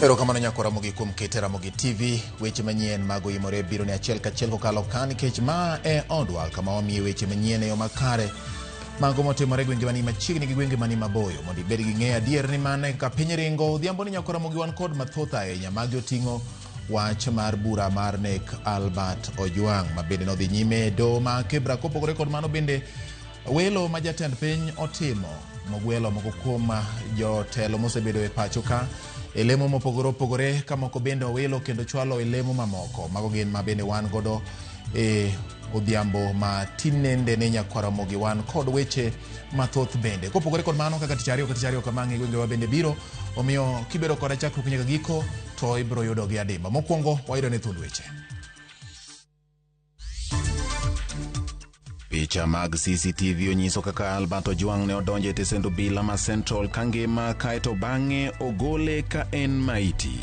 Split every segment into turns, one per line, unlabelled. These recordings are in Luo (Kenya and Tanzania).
Erokamano nyako Ramogi kuom kete Ramogi TV. Weche manyien mag oyimore biro ni achiel kachiel kokalo ka nikech ma e odwa kama wamiye weche manyien e yo makare. Mago motimore e gwenge mani machiegni gi gwenge mani maboyo mondo ibed gi ng'eyo adier ni mano e kaka piny ringo. Odhiambo ni nyako Ramogi wan kod mathoth ahinya. Magi oting'o wach mar bura mar nek Albert Ojwang' ma bende nodhi nyime e doho ma Kibra. Kopogore kod mano bende welo ma jatend piny otimo mogwelo moko kuom jotelo mosebedo e pacho ka e lemo mopogore opogore ka moko bende owilo kendo chwalo e lemo mamoko. Mago gin ma bende wan godo e odhiambo ma tinende ne nyakwar Ramogi wan kod weche mathoth bende. Kopogore kod mano kaka tich ariyo ka tich ariyo kama ng'e gwengewa bende biro omiyo kibedo koda chakruok nyaka giko to ibiro yudo gi adimba. Mokwongo wayudo ne thuond weche. Picha mag CCTV onyiso kaka Albert Ojwang ne odonjo e tesend obila ma Central ka ngima kaeto bang'e ogole ka en maiti.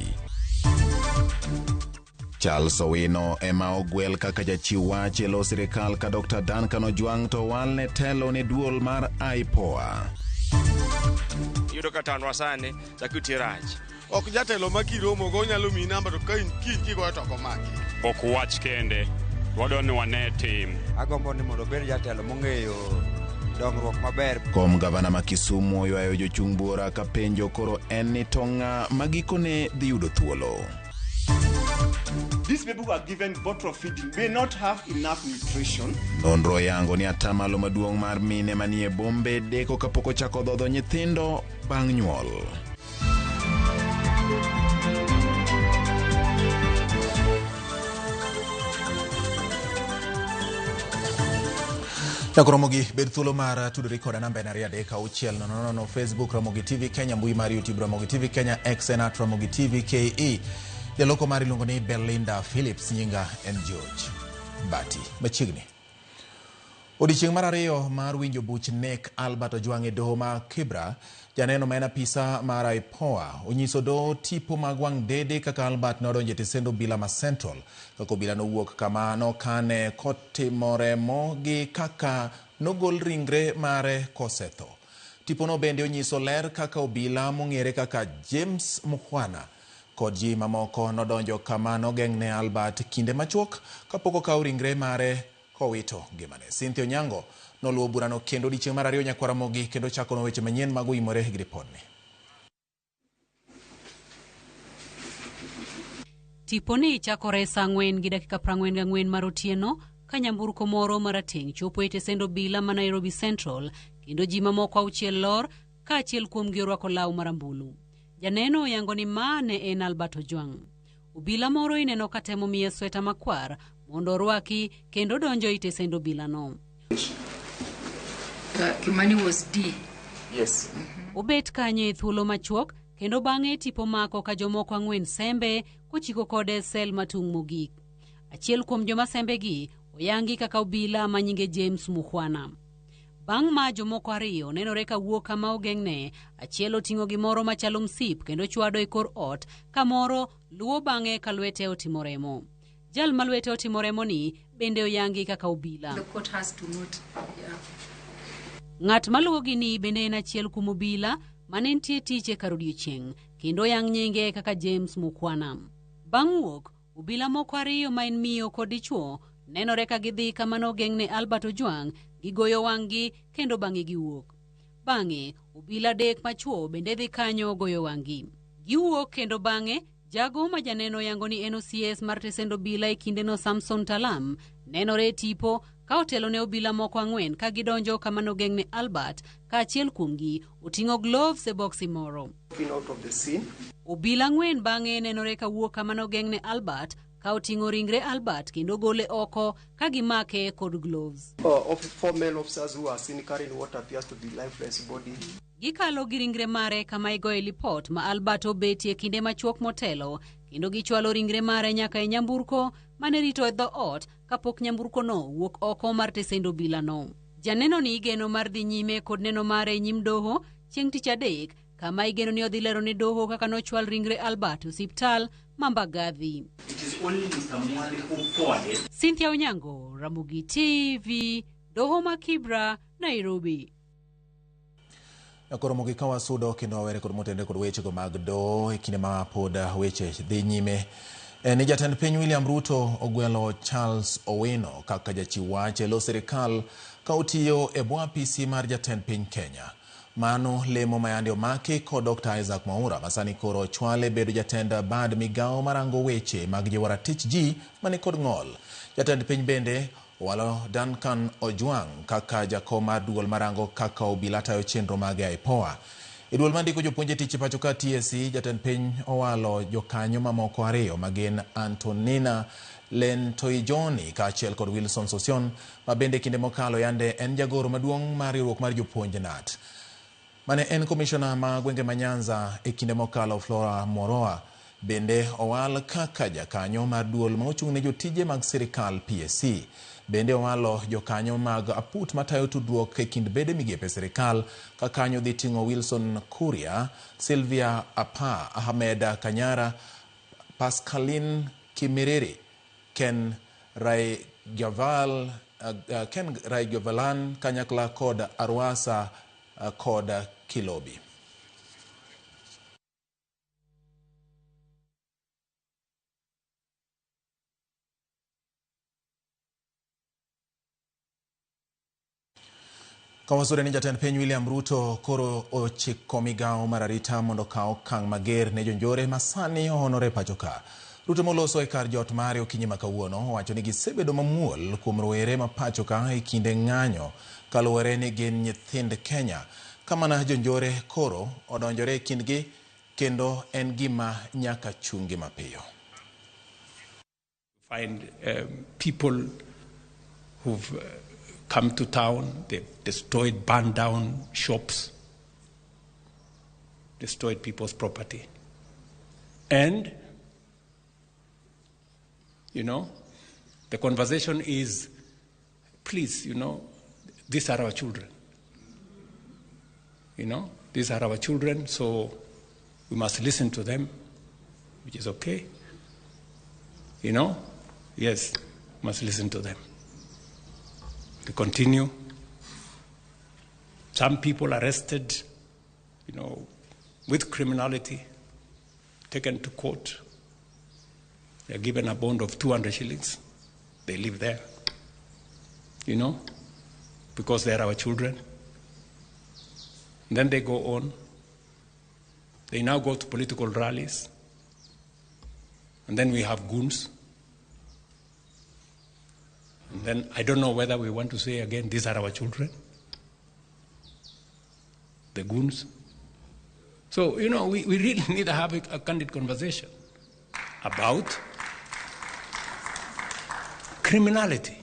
Charles Owino ema ogwel kaka jachiw wach e lo sirikal ka Dr. Duncan Ojwang to owal ne telo ne duol mar IPOA.
Iyudo ka taonwa sani security rach.
Ok jatelo ma kiromogo onyalo miyi namba to ka in kiny kigoyo to ok omaki.
Ok wach kende, wadwa ni wane tim.
Agombo ni mondo obed jatelo mong'eyo dongruok maber.
Kom gavana ma Kisumu oywayo jochung' buora ka penjo koro en ni to ng'a ma gikone dhi yudo thuolo.
These people who are given bottle feeding may not have enough nutrition.
Nonro oyango ni atamalo maduong' mar mine manie bombe deko kapok ochako dhodho nyithindo bang' nyuol. Chako Ramogi, bed thuolo mar tudori koda namba en 23600 Facebook Ramogi TV Kenya, mbui mar YouTube Ramogi TV Kenya, X en at Ramogi TV KE. Jaloko mar iluongo ni Belinda Phillips, nyinga en George Bati. Machiegni. Odiechieng' mar ariyo mar winjo buch nek Albert Ojwang' e doho ma Kibra, janeno ma en apisa mar IPOA onyiso doho tipo mag wang' dede kaka Albert ne odonjo e tesend obila ma Central, kaka obila nowuok kama nokane kotimo remo gi kaka nogol ringre mare kosetho. Tipono bende onyiso ler kaka obila mong'ere kaka James Mukhwana kod ji mamoko nodonjo kama nogeng'ne Albert kinde machuok kapok okaw ringre mare kowito ngimane. Cynthia Onyango noluwo burano kendo odiechieng' mar ariyo nyakwar Ramogi kendo chakonwa weche manyien mag oimore gi ripodni.
Tiponi chakore saa 4 gi dakika 44 mar otieno ka nyamburko moro marateng' chopo e tesend obila ma Nairobi Central kendo ji mamoko 6 lor ka achiel kuomgi orwako law marambulu. Janeno oyango ni ma ne en Albert Ojwang'. Obila moro ineno ka temo miye sweta makwar mondo orwaki kendo donjo e tesend obilano.
Kimani was D.
Yes.
Obet kanyo e thuolo machuok kendo bang'e tipo mako ka jomoko 4 sembe kochiko kode sel matung' mogik. Achiel kuom joma sembegi oyangi kaka obila ma nyinge James Mukhwana. Bang' ma jomoko 2 nenore ka wuok kama ogeng'ne, achiel oting'o gimoro machalo msip kendo chwado e kor ot ka moro luwo bang'e ka lwete otimo remo. Jal ma lwete otimo remo ni bende oyangi kaka obila.
The court has to note. Yeah.
Ng'at maluwogi ni bende en achiel kuom obila mane nitie tich e kar odiechieng' kendo oyang nyinge kaka James Mukhwana. Bang' wuok, obila moko 2 ma en miyo kod dichuo nenore ka gidhi kama nogeng'ne Albert Ojwang', gigoyo wang'gi kendo bang'e giwuok. Bang'e, obila 3 machuo bende dhi kanyo goyo wang'gi. Giwuok kendo bang'e, jago ma janeno oyango ni en OCS mar tesend obila e kindeno Samson Talam nenore e tipo ka otelo ne obila moko 4 ka gidonjo kama nogeng'ne Albert ka achiel kuomgi oting'o gloves e boksi moro.
Out of the scene.
Obila 4 bang'e nenore ka wuok kama nogeng'ne Albert ka oting'o ringre Albert kendo gole oko ka gimake kod gloves.
Of 4 male officers who are seen carrying what appears to be lifeless body.
Gikalo gi ringre mare kama igoye lipot ma Albert obetie kinde machuok motelo kendo gichwalo ringre mare nyaka e nyamburko mane rito e dho ot kapok nyamburkono wuok oko mar tesend obilano. Janeno ni igeno mar dhi nyime kod neno mare e nyim doho chieng' tich adek kama igeno ni odhi lero ne doho kaka nochwal ringre Albert e osiptal ma Mbagathi.
It is only Mr. Mwale who forwarded.
Cynthia Onyango, Ramogi TV, Doho ma Kibra, Nairobi.
Koro mogik ka wasudo kendo wawere kod motenre kod wechego mag doho e kinde ma pod weche dhi nyime. Ni jatend piny William Ruto ogwelo Charles Owino kaka jachiw wach e lo sirikal ka otiyo e bwo apisi mar jatend piny Kenya. Mano lemo mayande omaki kod Dr. Isaac Mwaura masani koro ochwale bedo jatend bad migawo marango weche mag jiwo ratich ji mani kod ng'ol. Jatend piny bende owalo Duncan Ojwang kaka jakom mar duol marango kaka obila tayo chenro mage IPOA. E duol mandiko jopuonj e tich e pacho ka TSC, jatend piny owalo jokanyo mamoko ariyo magin Antonina Lentoijoni kaachiel kod Wilson Sosion ma bende kinde mokalo yande en jagoro maduong' mar riwruok mar jopuonj KNUT. Mane en komishona ma gwenge ma Nyanza e kinde mokalo Flora Moroa bende owal kaka jakanyo mar duol ma ochung' ne jotije mag sirikal PSC. Bende owalo jokanyo mag aput matayo tudruok e kind bede migepe sirikal ka kanyo dhi ting'o Wilson Kuria, Sylvia Apa, Ahmed Kanyara, Pascaline Kimiriri, Ken Raigavalan kanyakla kod Arwasa kod Kilobi. Kawasure ni jatend piny William Ruto koro ochiko migawo mar arita mondo okaw okang' mager ne jonjore masani ohonore pacho ka. Ruto moloso e kar jot mare okinyi ma kawuono owacho ni gisebedo mamuol kuom rowere ma pacho ka e kinde ng'anyo kaluwore ni gin nyithind Kenya. Kamana jonjore koro odonjore e kindgi kendo en gima nyaka chungi mapiyo.
Find people who've come to town, they've destroyed, burned down shops, destroyed people's property. And, you know, the conversation is, please, you know, these are our children. You know, these are our children, so we must listen to them, which is okay. You know, yes, we must listen to them. To continue. Some people arrested, you know, with criminality, taken to court. They're given a bond of 200 shillings. They live there, you know, because they're our children. And then they go on. They now go to political rallies. And then we have goons. And then I don't know whether we want to say again, these are our children, the goons. So, you know, we really need to have a candid conversation about criminality.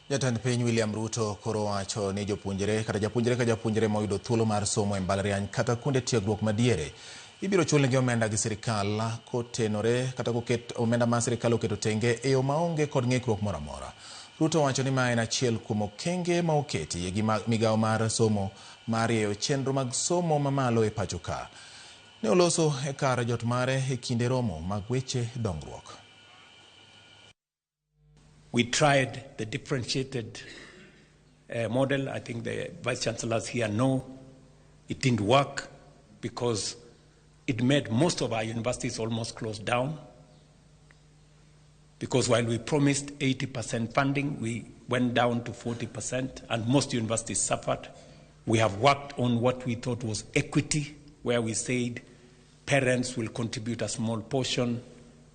Jatend piny William Ruto koro wacho ni jopuonjre kata japuonjre ka japuonjre moyudo thuolo mar somo e mbalariany kata kuonde tiegruok madiere ibiro chulnegi omenda gi sirikal kotenore kata koket omenda ma sirikal oketo tenge e yo maonge kod ng'ikruok moro amora. Ruto wacho ni ma en achiel kuom okenge ma oketi gi migawo mar somo mar rieyo chenro mag somo mamalo e pacho ka. Ne oloso e kar jot mare e kinde romo mag weche dongruok.
We tried the differentiated model. I think the vice chancellors here know it didn't work because it made most of our universities almost close down. Because while we promised 80% funding, we went down to 40%, and most universities suffered. We have worked on what we thought was equity, where we said parents will contribute a small portion,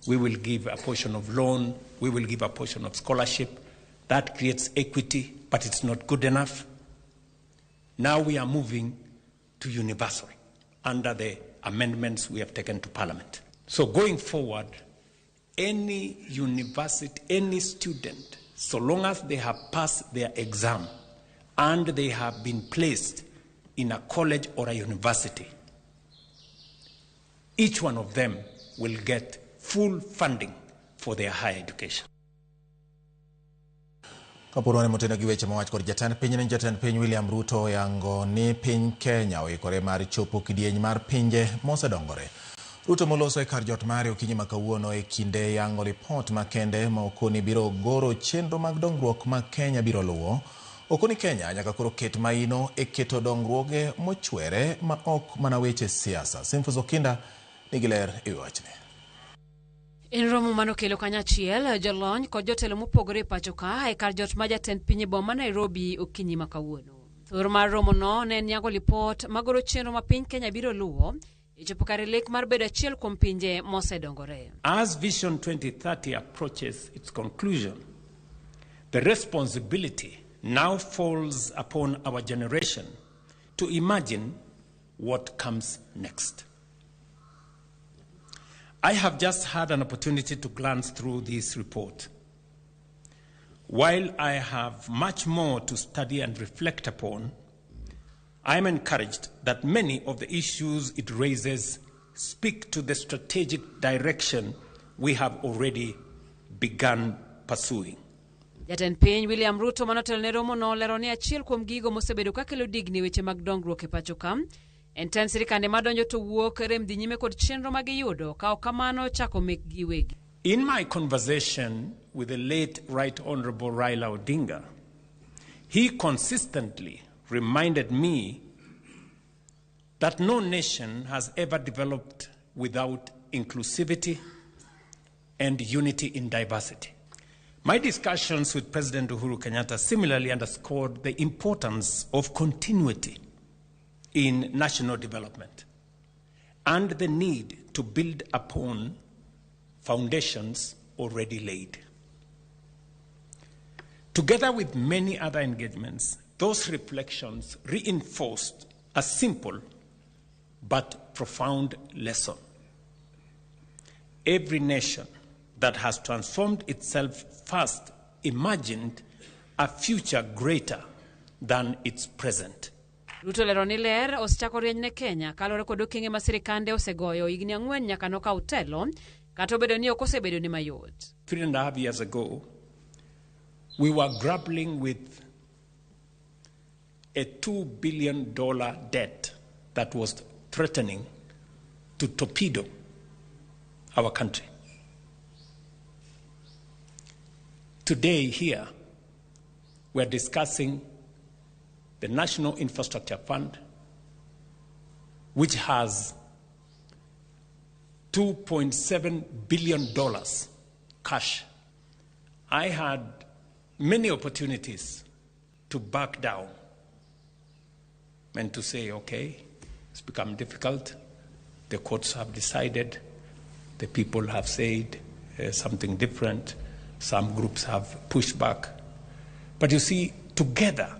we will give a portion of loan, we will give a portion of scholarship. That creates equity, but it's not good enough. Now we are moving to universal under the amendments we have taken to Parliament. So going forward, any university, any student, so long as they have passed their exam and they have been placed in a college or a university, each one of them will get full funding for their higher education.
Kapod moteno gi weche mowach kod jatend piny ni jatend piny William Ruto oyango ni piny Kenya oikore mar chopo kidieny mar pinje mosedongore. Ruto moloso e kar jot mare okinyi ma kawuono e kinde yango ripot makende ma okoni biro goro chenro mag dongruok ma Kenya biro luwo. Okoni Kenya nyaka koro ket maino e keto dongruoge mochwere ma ok mana weche siasa. Simfus Okinda nigi ler e wi wachni.
En romo manokelo kanyachiel jolony kod jotelo mopogore e pacho ka e kar jot ma jatend piny e boma ma Nairobi okinyi ma kawuono. Thor mar romono ne en yango lipot magoro chenro ma piny Kenya biro luwo e chopo kare lek mar bedo achiel kuom pinje mosedongore.
As Vision 2030 approaches its conclusion, the responsibility now falls upon our generation to imagine what comes next. I have just had an opportunity to glance through this report. While I have much more to study and reflect upon, I am encouraged that many of the issues it raises speak to the strategic direction we have already begun pursuing.
Jatend piny William Ruto manotelo ne romono olero ni achiel kuom gigo mosebedo kakelo digni weche mag dongruok e pacho ka en tend sirikande madonjo to wuok rem dhi nyime kod chenro ma giyudo ka ok kamano chako mekgi giwegi.
In my conversation with the late Right Honorable Raila Odinga, he consistently reminded me that no nation has ever developed without inclusivity and unity in diversity. My discussions with President Uhuru Kenyatta similarly underscored the importance of continuity in national development and the need to build upon foundations already laid. Together with many other engagements, those reflections reinforced a simple but profound lesson. Every nation that has transformed itself first imagined a future greater than its present.
Ruto lero ni ler osechako rieny ne Kenya kaluwore kod okenge ma sirikande osegoyo higni 4 nyaka nokaw telo kata obedo ni ok osebedo ni mayot.
3.5 years ago, we were grappling with a $2 billion debt that was threatening to torpedo our country. Today here, we are discussing the National Infrastructure Fund, which has $2.7 billion cash. I had many opportunities to back down and to say, okay, it's become difficult. The courts have decided. The people have said something different. Some groups have pushed back. But you see, together,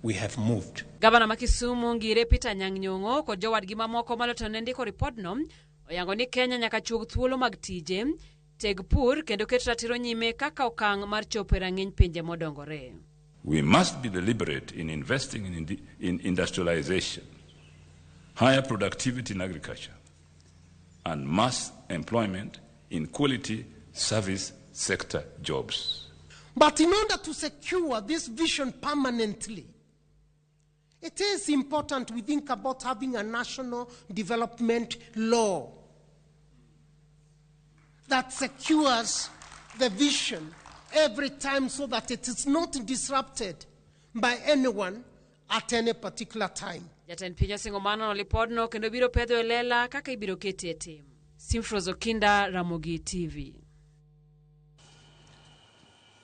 we have moved.
Gavana ma Kisumu Ngire Peter Anyang' Nyong'o kod jowadgi mamoko maloto ne ndiko ripodno oyango ni Kenya nyaka chuog thuolo mag tije, teg pur kendo ket ratiro nyime kaka okang' mar chopo e rang'iny pinje modongore.
We must be deliberate in investing in industrialization, higher productivity in agriculture, and mass employment in quality service sector jobs.
But in order to secure this vision permanently, it is important we think about having a national development law that secures the vision every time so that it is not disrupted by anyone at any particular time.
Jatend piny osingo mano no lipodno kendo biro pedho e lela kaka ibiro kete e tim. Simfros Okinda, Ramogi TV.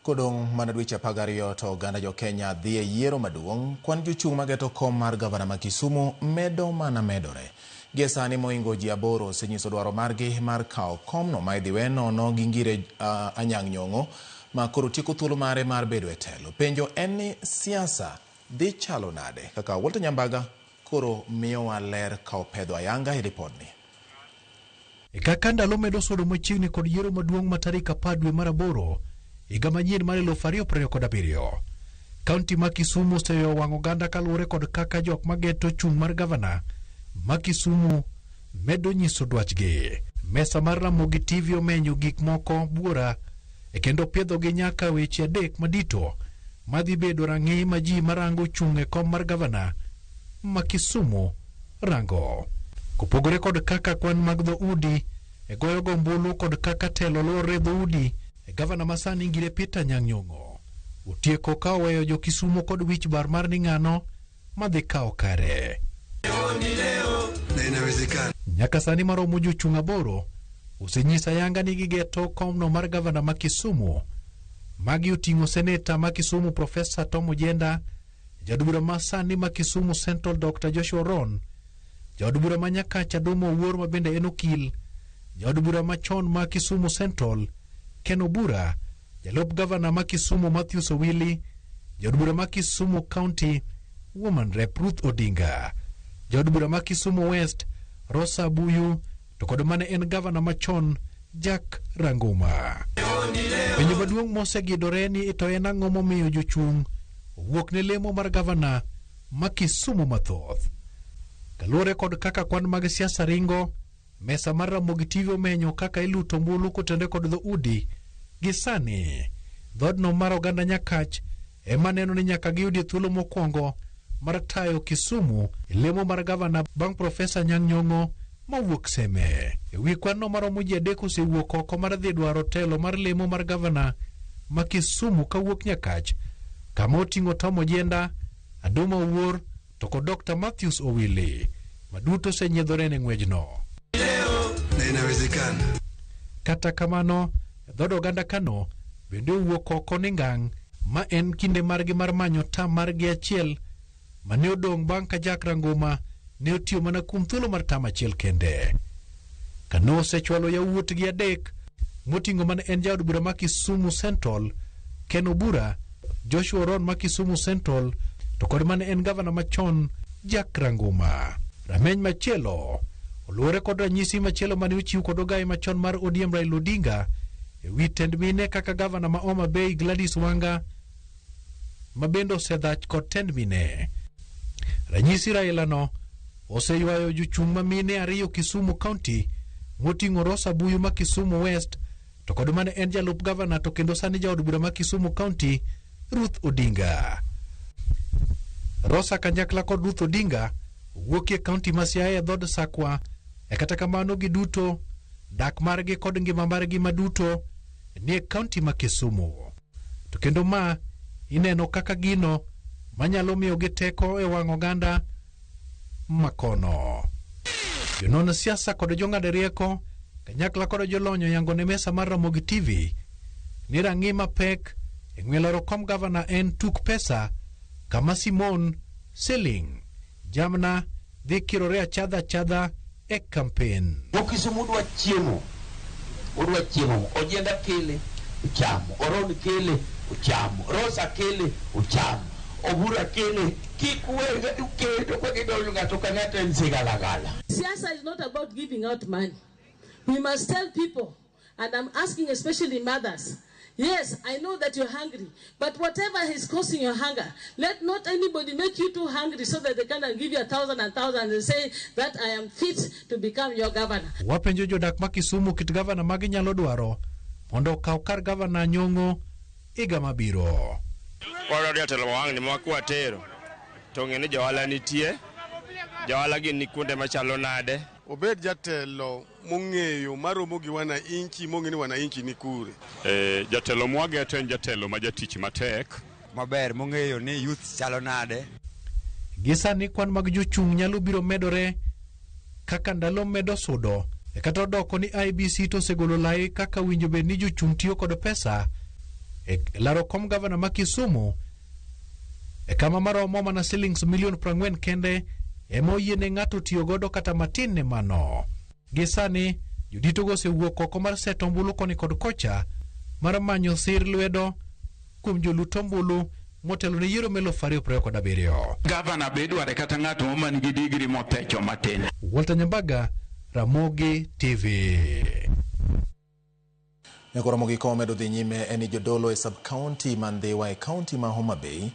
Kodong' mana dweche 12 to oganda jo Kenya dhi e yiero maduong', kwan jochung' mageto kom mar gavana ma Kisumu medo mana medore. Gie sani moingo ji 8 osenyiso dwaro margi mar kawo komno ma idhi we nono gi Ngire Anyang' Nyong'o ma koro tieko thuolo mare mar bedo e telo. Penjo en ni siasa dhi chalo nade? Kaka Walter Nyambaga koro miyowa ler ka opedho ayanga e ripodni.
Kaka ndalo medo sudo machiegni kod yiero maduong' ma tarik 10 dwe mar 8 higa manyien mar 2027. Kaunti ma Kisumu oseyo wang' oganda kaluwore kod kaka jok mageto chung' mar gavana ma Kisumu medo nyiso dwachgi. Mesa mar Ramogi TV omenyo gik moko buora e kendo piedhogi nyaka weche 3 madito madhi bedo rang'i ma ji marango chung' e kom mar gavana ma Kisumu rango. Kopogore kod kaka kwan mag dhoudi e goyo gombulu kod kaka telo luwore dhoudi, e gavana masani Ngire Peter Anyang' Nyong'o otieko ka oweyo jo-Kisumo kod wich bar mar ni ng'ano madhi kawo kare. Nyaka sani maromo jochung' 8 osenyiso ayanga ni gigeto komno mar gavana ma Kisumu. Magi oting'o seneta ma Kisumu Profesa Tom Ojienda, jaod bura ma sani ma Kisumu Central Dr. Joshua Oron, jaod bura ma Nyakach Adomo Owuor ma bende en okil, jaod bura machon ma Kisumu Central Ken Obura, jalup gavana ma Kisumu Matthews Owili, jaod bura ma Kisumu County Woman Rep Ruth Odinga, jaod bura ma Kisumu West Rosa Abuyu, to kod mane en gavana machon Jack Ranguma. Penjo maduong' mosegidore ni to en ang'o momiyo jochung' owuok ne lemo mar gavana ma Kisumu mathoth. Kaluwore kod kaka kwan mag siasa ringo, mesa mar Ramogi TV omenyo kaka iluto ombulu kotenore kod dhoudi gi sani. Dhoodno mar oganda Nyakach ema neno ni nyaka giyudie thuolo mokwongo mar tayo Kisumu e lemo mar gavana bang' Profesa Anyang' Nyong'o mawuok Seme. E wi kwanno maromo ji 3 osewuok oko mar dhi dwaro telo mar lemo mar gavana ma Kisumu kawuok Nyakach, kama oting'o Tom Ojienda, Adoma Owuor to kod Dr. Matthews Owili, ma duto osenyiedhore ne ng'wejno. Kata kamano, dhood oganda Kano bende owuok oko ni ngang' ma en kinde margi mar manyo tam margi achiel mane odong' bang' ka Jack Ranguma ne otiyo mana kuom thuolo mar tam achiel kende. Kano osechwalo yawuotgi 3 moting'o mane en jaod bura ma Kisumu Central Ken Obura, Joshua Oron ma Kisumu Central to kod mane en gavana machon Jack Ranguma. Rameny machielo oluwore kod ranyisi machielo mane ochiw kod ogaye machon mar ODM Raila Odinga e wi tend mine kaka gavana ma Homa Bay Gladys Wanga ma bende osedhach kod tend mine. Ranyisi Raila no oseywayo jochung' ma mine 2 Kisumu County moting'o Rosa Buyu ma Kisumu West to kod mane en jalup gavana to kendo sani jaod bura ma Kisumu County Ruth Odinga. Rosa kanyakla kod Ruth Odinga wuok e kaunti ma Siaya e dhood Sakwa, e kata kamano giduto dak margi kod ngima margi maduto ni e kaunti ma Kisumu. To kendo ma ineno kaka gino manyalo miyogi teko e wang' oganda makono. Jonon siasa kod jong'ad rieko kanyakla kod jolony oyango ne mesa mar Ramogi TV ni rang'i mapek e ng'we laro kom gavana en tuk pesa kama Simon Siling Jamna dhi kirore achadha achadha e kampen.
Jo Kisumu dwa chiemo, odwa chiemo, Ojienda kele, ochamo, Oron kele, ochamo, Rosa kele, ochamo, Obura kele, kik we keto ka gidonjo ng'ato ka ng'ato en sigalagala.
Siasa is not about giving out money. We must tell people, and I'm asking especially mothers, yes, I know that you're hungry, but whatever is causing your hunger, let not anybody make you too hungry so that they can give you 1,000 and 1,000 and say that I am fit to become your governor.
Wapenjo jodak ma Kisumu kit gavana ma ginyalo dwaro mondo okaw kar gavana Nyong'o higa mabiro.
Wadwaro jatelo ma wang'ni ma kwatero to ng'e ni johala nitie, johala gin ni kuonde machalo nade.
Obed jatelo mong'eyo maromo gi wananchi, mong'e ni wananchi ni kure.
Jatelo mwageto en jatelo ma jatich matek.
Maber mong'eyo ni youth chalo nade.
Gi sani kwan mag jochung' nyalo biro medore kaka ndalo medo sudo. E kata odoko ni IEBC to osegolo lai kaka winjo bed ni jochung' tiyo kod pesa e laro kom gavana ma Kisumu e kama maromo mana silings milion 40 kende ema oyiene ng'ato tiyo godo kata matin ne mano. Gi sani joditogo osewuok oko mar seto ombulu koni kod kocha mar manyo sir lwedo kuom jolut ombulu motelo ne yiero mar 2027.
Gavana be idware kata ng'at moro man gi digri mothecho matin.
Walter Nyambaga, Ramogi TV.
Nyakoro Ramogi komedo dhi nyime en ni jodolo e sub-county ma Ndhiwa e county ma Homa Bay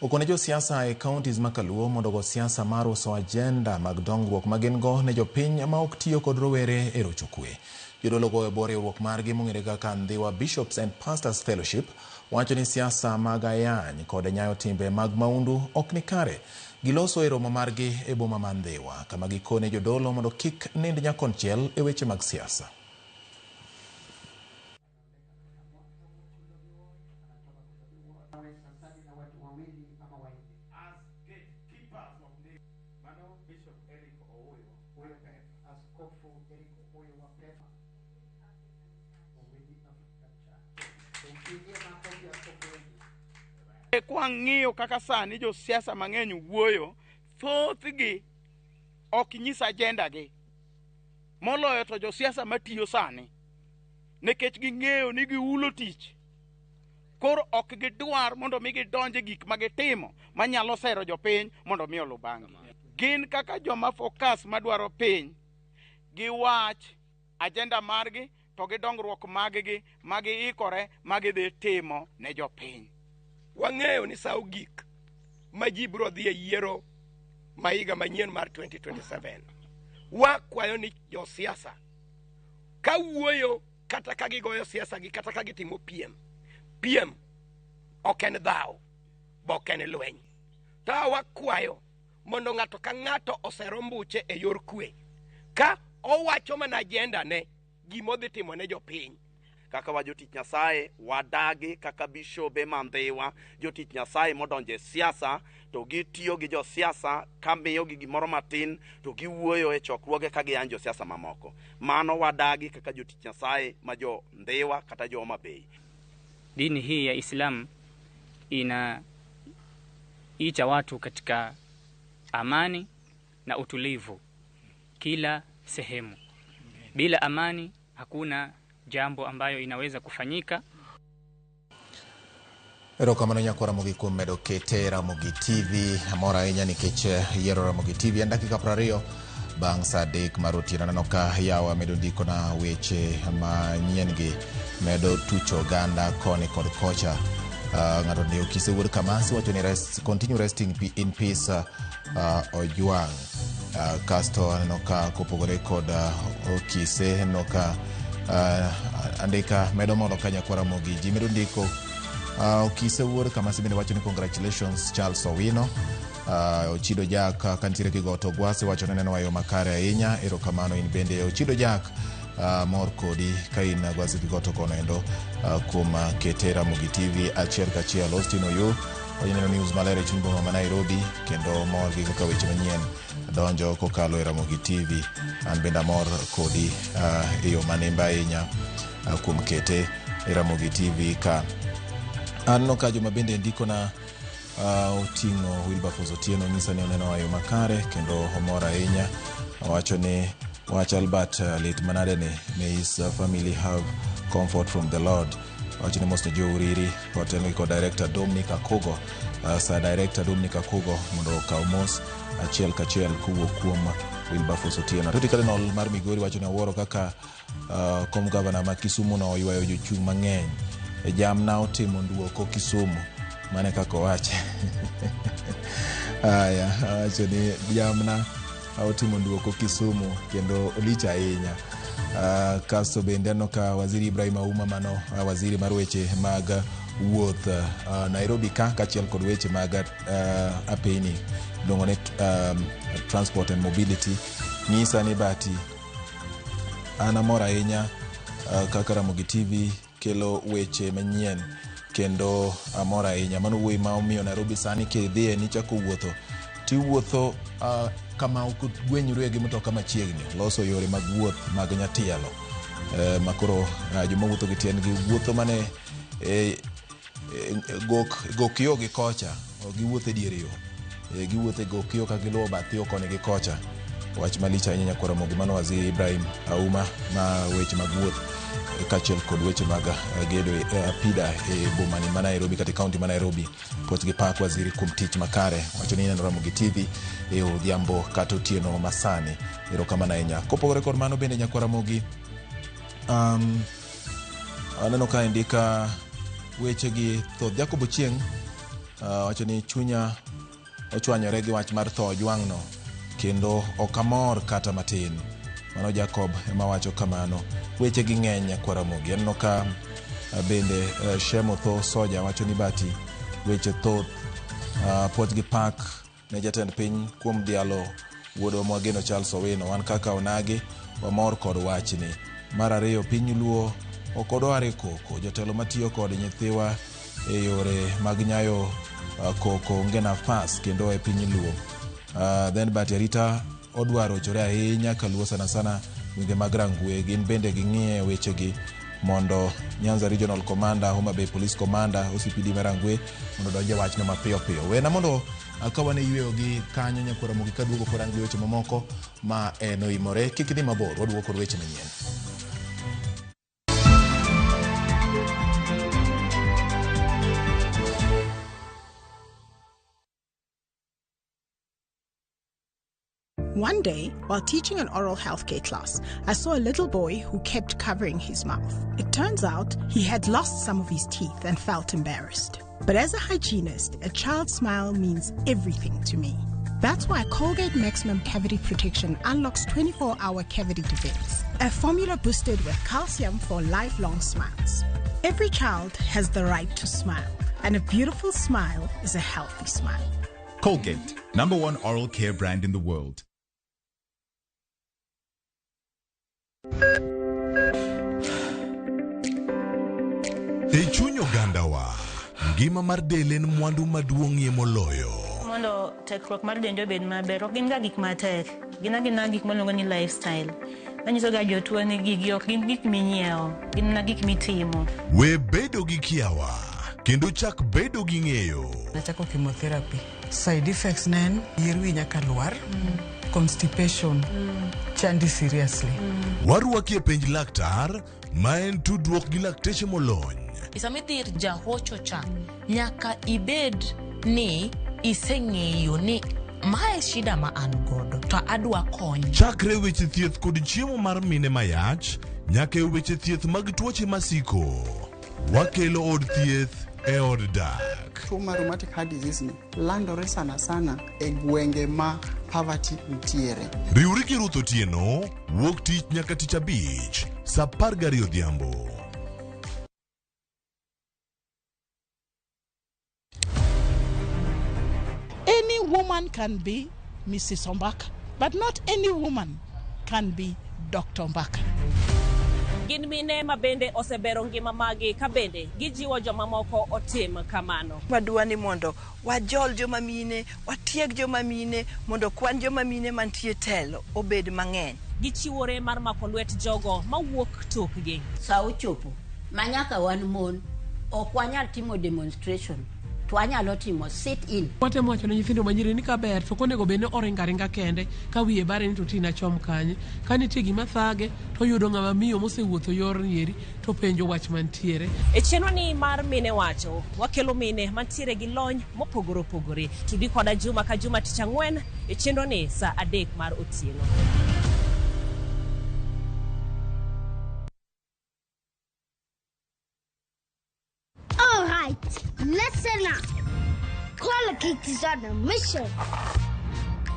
okone josiasa e counties ma Kaluo mondo ogo siasa mar uso agenda mag dongruok ma gin go ne jopiny ma ok tiyo kod rowere e rocho kwe. Jodolo go e bwo riwruok margi mong'ere kaka Ndhiwa Bishops and Pastors Fellowship wacho ni siasa mag ayany kod nyayo timbe mag maundu ok ni kare. Giloso e romo margi e boma ma Ndhiwa kama gikone jodolo mondo kik nind nyakonchiel e weche mag siasa.
Kwang'iyo kaka sani josiasa mang'eny wuoyo, thothgi ok nyis agenda gi. Moloyo to josiasa matiyo sani, nikech ging'eyo ni giulo tich. Koro ok gidwar mondo mi gidonj e gik ma gitimo manyalo sero jopiny mondo mi oluw bang'gi. Gin kaka joma focus madwaro piny, giwach agenda margi to gi dongruok maggi ma giikore ma gidhi timo ne jopiny.
Wang'eyo ni sa ogik ma ji biro dhi e yiero ma higa manyien mar 2027. Wakwayo ni josiasa ka wuoyo kata ka gigoyo siasa gi kata ka gitimo piem, piem ok en dhaw, bo ok en lweny. To wakwayo mondo ng'ato ka ng'ato oser ombuche e yor kwe ka owacho mana agenda ne gima odhi timo ne jopiny.
Kaka wa jotich Nyasaye wadagi kaka bishobe ma Ndhiwa, jotich Nyasaye modonjo e siasa to gitiyo gi josiasa ka miyogi gimoro matin to giwuoyo e chokruoge ka giyanyo josiasa mamoko. Mano wadagi kaka jotich Nyasaye ma jo Ndhiwa kata jo Homa Bay.
Dini hii ya Islam inaita watu katika amani na utulivu kila sehemu. Bila amani hakuna jambo ambayo inaweza kufanyika.
Erokamano nyakwa Ramogi kuom medo kete Ramogi TV. Amor ahinya nikech yiero Ramogi TV en dakika 20 bang' sa 3 mar otieno. Aneno ka yawa medo ndiko na weche manyien gi medo tucho oganda koni kod kocha. Ng'ato ndiko Kise wuod Kamasi wacho ni rest, continue resting in peace Ojwang'. Kasto aneno ka kopogore kod Okise aneno ka andika medo molo ka nyakwa Ramogi ji medo ndiko. Okise wuod Kamasi bende wacho ni congratulations Charles Owino. Ochido Jack kantiere Kigoto Gwasi wacho ni neno yo makare ahinya. Erokamano in bende Ochido Jack, mor kodi ka in Gwasi Kigoto kono endo kuom kete Ramogi TV achiel kachiel. Austin Oyo oneno news maler e chuny boma ma Nairobi kendo mor gi kaka weche manyien donjo kokalo e Ramogi TV. An bende amor kodi e yo manimba ahinya kuom kete e Ramogi TV ka. Aneno ka joma bende ndikona oting'o Wilberforce Otieno nyisa ni oneno yo makare kendo omor ahinya. Owacho ni wach Albert lit manade ni may his family have comfort from the Lord. Owacho ni mos ne jo Uriri kotelgi kod director Dominic Akugo. Sa director Dominic Akugo mondo okaw mos achiel kachiel kowuok kuom Wilberforce Otieno. Atoti Cardinal mar Migori wacho ni awuoro kaka kom gavana ma Kisumu no oywayo jochung' mang'eny. E jamna otimo nduoko Kisumu. Mane kaka owache. Aya, awacho ni jamna otimo nduoko Kisumu kendo olich ahinya. Kasto bende aneno ka waziri Ibrahim Auma mano waziri mar weche mag wuoth Nairobi ka kaachiel kod weche mag apeni iluongo ni transport and mobility nyisa ni bati an amor ahinya kaka Ramogi TV kelo weche manyien kendo amor ahinya. Mano wuoyi ma omiyo Nairobi sani kidhiye nichako wuotho tiwuotho kama ok gwenyrie gi mtoka machiegni, loso yore mag wuoth mag nyatielo makoro joma wuotho gi tiendgi wuotho mane gok yo gi kocha, giwuotho e dier yo, giwuotho e gok yo ka giluwo bath yo koni gi kocha. Wach malich ahinya nyakwa Ramogi. Mano waziri Ibrahim Auma ma weche mag wuoth kaachiel kod weche mag gedo apida e bomani ma Nairobi kata e kaunti ma Nairobi. Puoch gi pak waziri kuom tich makare. Wacho ni ineno Ramogi TV e odhiambo kata otieno masani. Erokamano ahinya. Kopogore kod mano bende nyakwa Ramogi, aneno ka indika weche gi thoth. Jacob Ochieng' wacho ni chunya ochwanyore gi wach mar tho Ojwang'no kendo ok amor kata matin. Mano Jacob ema wacho kamano. Weche gi ng'eny nyakwa Ramogi. Aneno ka bende Shemo Tho Soja wacho ni bati weche thoth. Puoch gi pak ne jatend piny kuom dhialo wuodwa mwageno Charles Owino. Wan kaka onagi wamor kod wachni. Mar ariyo, piny Luo ok odwar e koko. Jotelo matiyo kod nyithiwa e yore mag nyayo koko onge nafas kendo e piny Luo. Then but arita odwa rochore ahinya kaluo sana sana gwenge mag Rangwe. Gin bende ging'iye wechegi. mondo Nyanza Regional Commander, Homa Bay Police Commander, OCPD Marangwe mondo odonje wachno mapiyo piyo. Wena mondo akawane yweyo gi kanyo nyakwara Ramogi kaduogo kod an gi weche mamoko ma en oimore. Kik idhi mabor, waduogo kod weche manyien.
One day, while teaching an oral healthcare class, I saw a little boy who kept covering his mouth. It turns out he had lost some of his teeth and felt embarrassed. But as a hygienist, a child's smile means everything to me. That's why Colgate Maximum Cavity Protection unlocks 24 hour cavity defense, a formula boosted with calcium for lifelong smiles. Every child has the right to smile, and a beautiful smile is a healthy smile.
Colgate, number one oral care brand in the world.
E chuny ogandawa, ngima mar del en mwandu maduong'ie moloyo.
Mondo tekruok mar dendi obed maber, ok gin ga gik matek. Gin agina gik miluongo ni lifestyle. Manyiso ga jotuo ni gigi ok gin gik minyiewo, gin mana gik mitimo.
We bedo gi kiawa kendo chak bedo gi ng'eyo.
Nachako chemotherapy. Side effects ne en yier wi nyaka lwar, constipation, chandi seriously.
Warwaki e penj laktar ma en tudruok gi lakteche molony.
Sama idhi ir jahocho cha, nyaka ibed ni iseng'eyo ni mae shida ma an godo to adwa kony.
Chakre weche thieth kod chiemo mar mine mayach nyaka e weche thieth mag tuoche masiko. Wakelo od thieth e od dak.
Tuo mar rheumatic heart disease ni landore sana sana e gwenge ma poverty nitiere.
Riwri gi Ruth Otieno wuok tich nyaka tich abich saa 12 odhiambo.
Any woman can be Mrs. Ombaka, but not any woman can be Dr. Ombaka.
Gin mine ma bende osebero ngima magi ka bende gijiwo jomamoko otim kamano.
Wadwa ni mondo wajol joma mine, watieg joma mine mondo kwan joma mine mantie telo obed mang'eny.
Gichiwore mar mako lwet jogo mawuok tokgi.
Sa ochopo ma nyaka wan mon ok wanyal timo demonstration to wanyalo timo sit in.
Watemo wacho ne nyithindo manyiri ni kaber to ok onego bed ni oringo aringa kende ka wiye bare ni to tina chom kanye. Ka nitie gima thage to oyudo ng'ama miyo mosewuotho yorni eri to penjo wach mantiere.
E chenro ni mar Mine Wacho, wakelo mine mantiere gi lony mopogore opogore. Tudi koda juma ka juma tich ang'wen e chenro ni saa 3 mar otieno.
All right, listen up. Colgate is on a mission.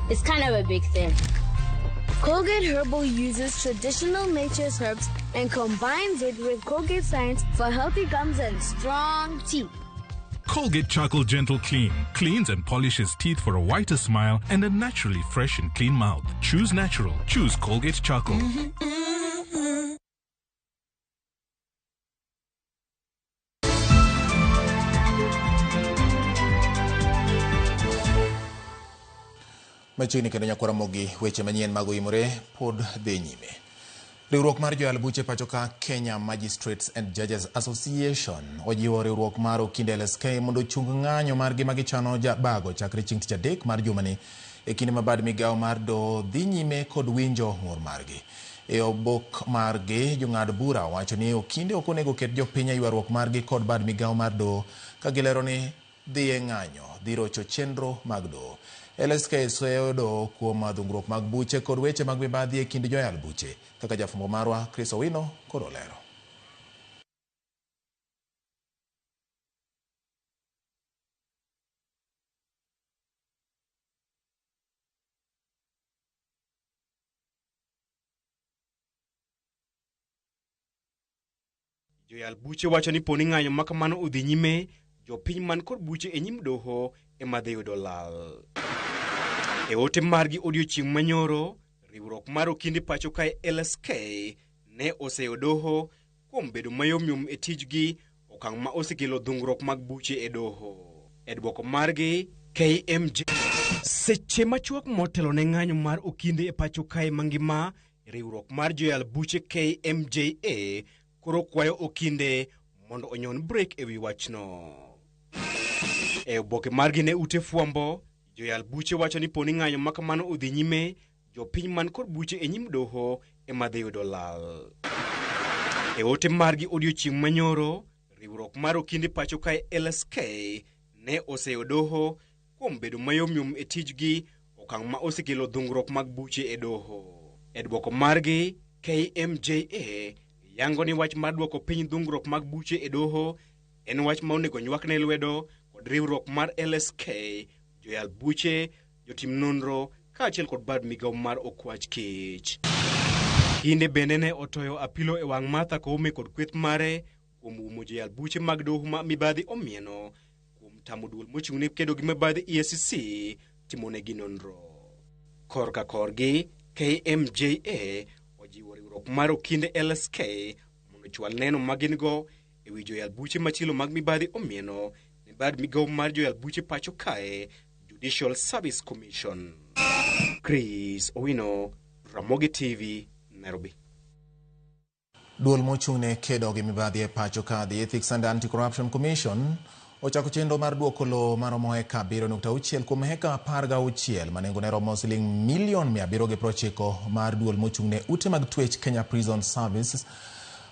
It's kind of a big thing.
Colgate Herbal uses traditional nature's herbs and combines it with Colgate science for healthy gums and strong teeth.
Colgate Charcoal Gentle Clean cleans and polishes teeth for a whiter smile and a naturally fresh and clean mouth. Choose natural. Choose Colgate Charcoal.
Machiegni kendo nyakwara Ramogi weche manyien mag oimore pod dhi nyime. Riwruok mar joyal buche pacho ka Kenya Magistrates and Judges Association ojiwo riwruok mar Okinde LSK mondo ochung ng'anyo margi ma gichano bago chakre chieng' tich adek mar jumani e kinde ma bad migawo mar doho dhi nyime kod winjo ng'ur margi. E obok margi, jong'ad bura wacho ni Okinde ok onego ket jopiny e ywaruok margi kod bad migawo mar doho ka gilero ni dhi e ng'anyo dhi rocho chenro mag doho. LSK seyo doho kuom dhungruok mag buche kod weche mag mibadhi e kind joyal buche kaka jafwambo marwa Chris Owino koro olero.
Joyal buche wacho ni poni ng'anyo ma kamano odhi nyime, jopiny man kod buche e nyim doho ema dhi yudo lal. E ote margi odiochieng' manyoro, riwruok mar Okinde pacho kae LSK ne oseyo doho kuom bedo mayomyom e tijgi, okang' ma osekelo dhungruok mag buche e doho. E dwoko margi, KMJ seche machuok motelo ne ng'anyo mar Okinde e pacho kae mangima, riwruok mar joyal buche KMJA koro kwayo okinde mondo onyon brek ewi wachno. E oboke margi ne ute fwambo, joyal buche wacho ni poni ng'anyo ma kamano odhi nyime, jopiny man kod buche e nyim doho ema dhi yudo lal. E ote margi odiochieng' manyoro, riwruok mar okinde pacho kae LSK ne oseyo doho kuom bedo mayomyom e tijgi, okang' ma osekelo dhungruok mag buche e doho. E dwoko margi, KMJA yango ni wach mar dwoko piny dhungruok mag buche e doho en wach ma onego nywakne lwedo kod riwruok mar LSK, joyal buche, jotim nonro kaachiel kod bad migawo mar okwach kich. Kinde bende ne otoyo apilo e wang' Martha Koome kod kweth mare kuom umo joyal buche mag doho ma mibadhi omieno kuom tamo duol mochung' ne kedo gi mibadhi EACC timonegi nonro. Korka korgi, KMJA ojiwo riwruok mar okinde LSK mondo ochwal neno ma gin go ewi joyal buche machielo mag mibadhi omieno ne bad migawo mar joyal buche pacho kae, Judicial Service Commission. Chris Owino, Ramogi TV, Nairobi.
Duol mochung' ne kedo gi mibadhi e pacho ka, The Ethics and Anti-Corruption Commission, ochako chenro mar duoko lowo maromo heka 7.6 kuom heka 16 ma nengone romo siling milion 790 mar duol mochung' ne ute mag twech Kenya Prison Services,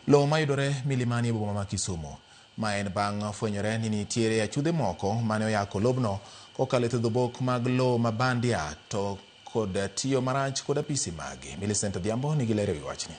lowo mayudore Milimani e boma ma Kisumu. Ma en bang' fwenyore ni nitiere achudhe moko mane oyako lobno kokalo e thedho bok mag lowo ma bandia to kod tiyo marach kod apisi magi. Millicent Odhiambo nigi ler ewi wachni.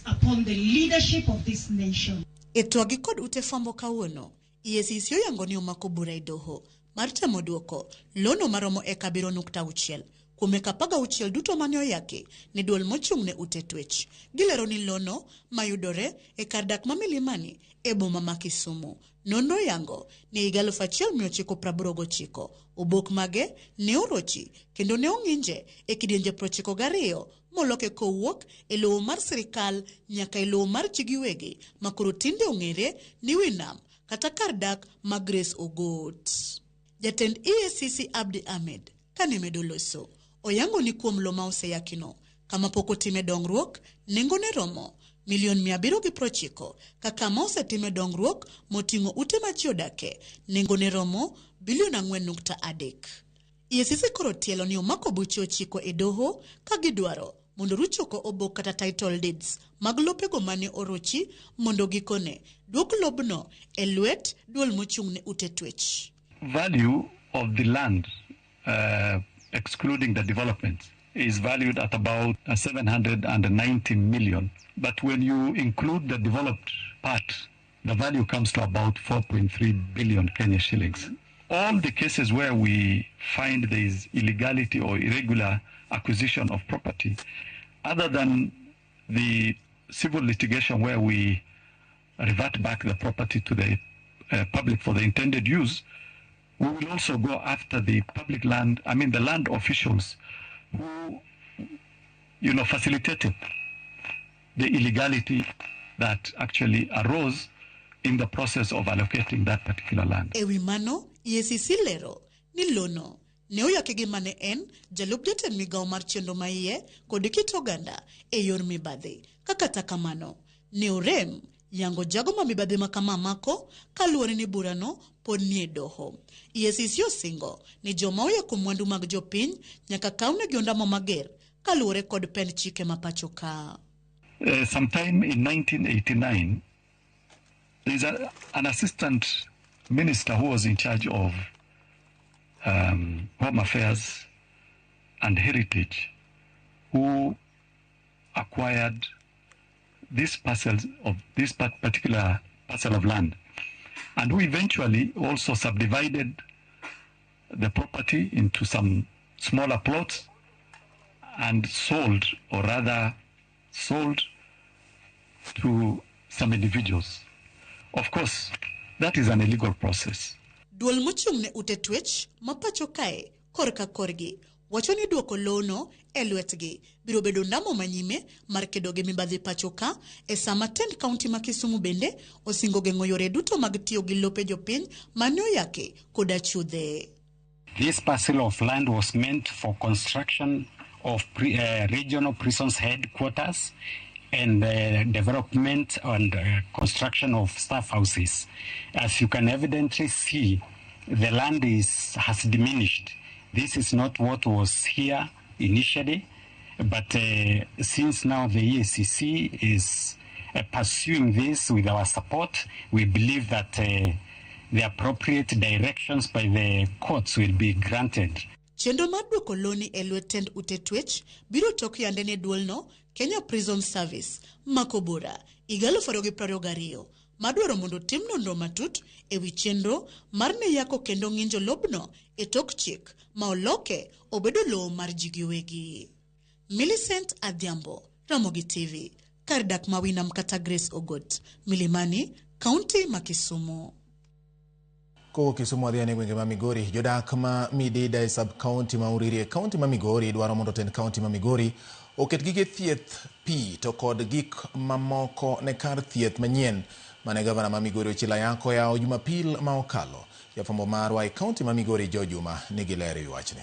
Upon the leadership of this nation.
E twagi kod ute fwambo kawuono, EACC oyango ni omako bura e doho mar temo duoko lono maromo eka 7.6 kuom eka 16 duto mane oyaki ne duol mochung' ne ute twech. Gilero ni lono mayudore e kar dak ma Milimani e boma ma Kisumu. Nonro yango ni higa 1989 obok mage ne orochi kendo ne ong'inje e kidienje 92 moloke kowuok e lowo mar sirikal nyaka e lowo mar ji giwegi ma koro tinde ong'ere ni wi nam kata kar dak ma Grace Ogot. Jatend EACC Abdi Ahmed kane medo loso, oyango ni kuom lowo ma oseyakino kama pok otime dongruok, nengone romo milion 790 ka kama osetime dongruok moting'o ute ma ji odake, nengone romo bilion 4.3. EACC koro tielo ni omako buche 9 e doho ka gidwaro mondo ruch oko obok kata title deeds mag lopego mane orochi mondo gikone duok lobno e lwet duol mochung' ne ute twech.
Value of the land, excluding the development, is valued at about 790 million. But when you include the developed part, the value comes to about 4.3 billion Kenya shillings. All the cases where we find there is illegality or irregular acquisition of property, other than the civil litigation where we revert back the property to the public for the intended use, we will also go after the public land, I mean the land officials who, facilitated the illegality that actually arose in the process of allocating that particular land.
Ewi mano, EACC lero ni lono ne oyake gi mane en jalup jatend migawo mar chenro maiye kod kit oganda e yor mibadhi. Ka kata kamano, ne orem yango jago ma mibadhi ma kama mako kaluwore ni burano pod nie doho. EACC osingo ni joma oyako mwandu mag jopiny nyaka kawnegi ondamo mager kaluwore kod pend chike ma pacho ka.
Sometime in 1989, there is an assistant minister who was in charge of Home Affairs and Heritage, who acquired this parcel of this particular parcel of land, and who eventually also subdivided the property into some smaller plots and sold, or rather sold to some individuals. Of course, that is an illegal process.
Duol mochung' ne ute twech ma pacho kae korka korgi wacho ni duoko lono e lwetgi biro bedo ndamo manyime mar kedo gi mibadhi pacho ka e sama tend kaunti ma Kisumu bende osingo geng'o yore duto mag tiyo gi lope jopiny mane oyaki kod achudhe.
This parcel of land was meant for construction of regional prisons headquarters and the development and construction of staff houses. As you can evidently see, the land has diminished. This is not what was here initially, but since now the EACC is pursuing this with our support, we believe that the appropriate directions by the courts will be granted.
Chenro mar duoko loni e lwet tend ute twech biro tok yande ne duolno Kenya Prison Service mako bura higa 2022 madwaro mondo tim nonro matut ewi chenro mar ne yako kendo ng'injo lobno e tok chik ma oloke obedo lowo mar ji giwegi. Millicent Adhiambo, Ramogi TV, kar dak ma Winam kata Grace Ogot, Milimani, Kaunti ma Kisumu.
Kowuok Kisumu wadhi ane gwenge ma Migori. Jodak ma Midida e sub-county ma Uriri e kaunti ma Migori dwaro mondo tend kaunti ma Migori oket gige thieth, pi to kod gik mamoko ne kar thieth manyien mane gavana ma Migori Ochilo Ayako oyawo Jumapil ma okalo. Jafwambo marwa e kaunti ma Migori Joe Juma nigi ler ewi wachni.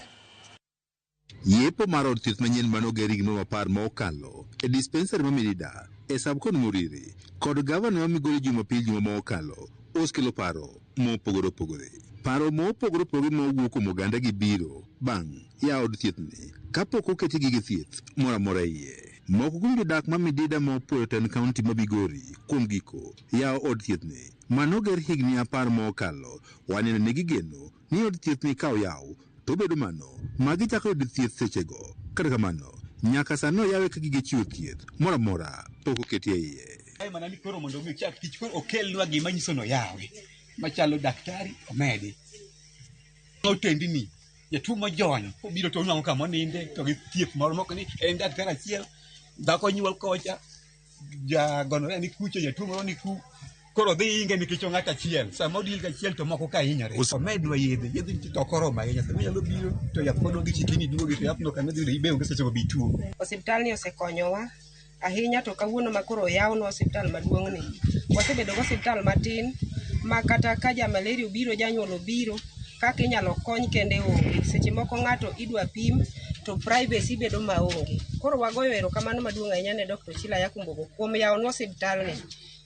Yepo mar od thieth manyien mane oger higni maromo 10 ma okalo e dispensary ma Midida e sub-county ma Uriri kod gavana ma Migori Jumapil juma ma okalo osekelo paro mopogore opogore. Paro mopogore opogore ma owuok kuom oganda gi biro bang' yawo od thieth ni kapok oketi gige thieth moro amora iye. Moko kuom jodak ma Midida ma opuoyo tend kaunti ma Migori kuom giko yawo od thieth ni mane oger higni 10 ma okalo waneno ne gigeno ni od thieth ni ka oyaw to obedo mano ma gichako yudo thieth sechego. Kata kamano, nyaka sani oyawe ka gige chiwo thieth moro amora pok oketi e iye.
Kae mana ni koro mondo mi ochak tich koro okelnwa gima nyiso ni oyawe machalo daktari omedi otendni jatuo mojony obiro to onwang'o kama oninde to gi thieth moro moko ni en daktari achiel dhako nyuol kocha jagonore ni kucho jatuo moro ni ku koro dhi inge nikech ng'ato achiel sama odil gachiel to moko ka hinyore omedwa yedhe yedhe to ok oromo ahinya sama inyalo biro to yath pod onge chikini duogi to yathno kama idhi yudo ibe onge sechego be ituo.
Osiptal ni osekonyowa ahinya to kawuono ma koro oyawnwa osiptal maduong' ni wasebedo gi osiptal matin ma kata ka ja malaria obiro janyuol obiro kaka inyalo kony kende onge. Seche moko ng'ato idwa pim to privacy bedo maonge. Koro wagoyo erokamano maduong' ahinya ne Dr. Ochilo Ayako Mbogo kuom yawnwa osiptal ni.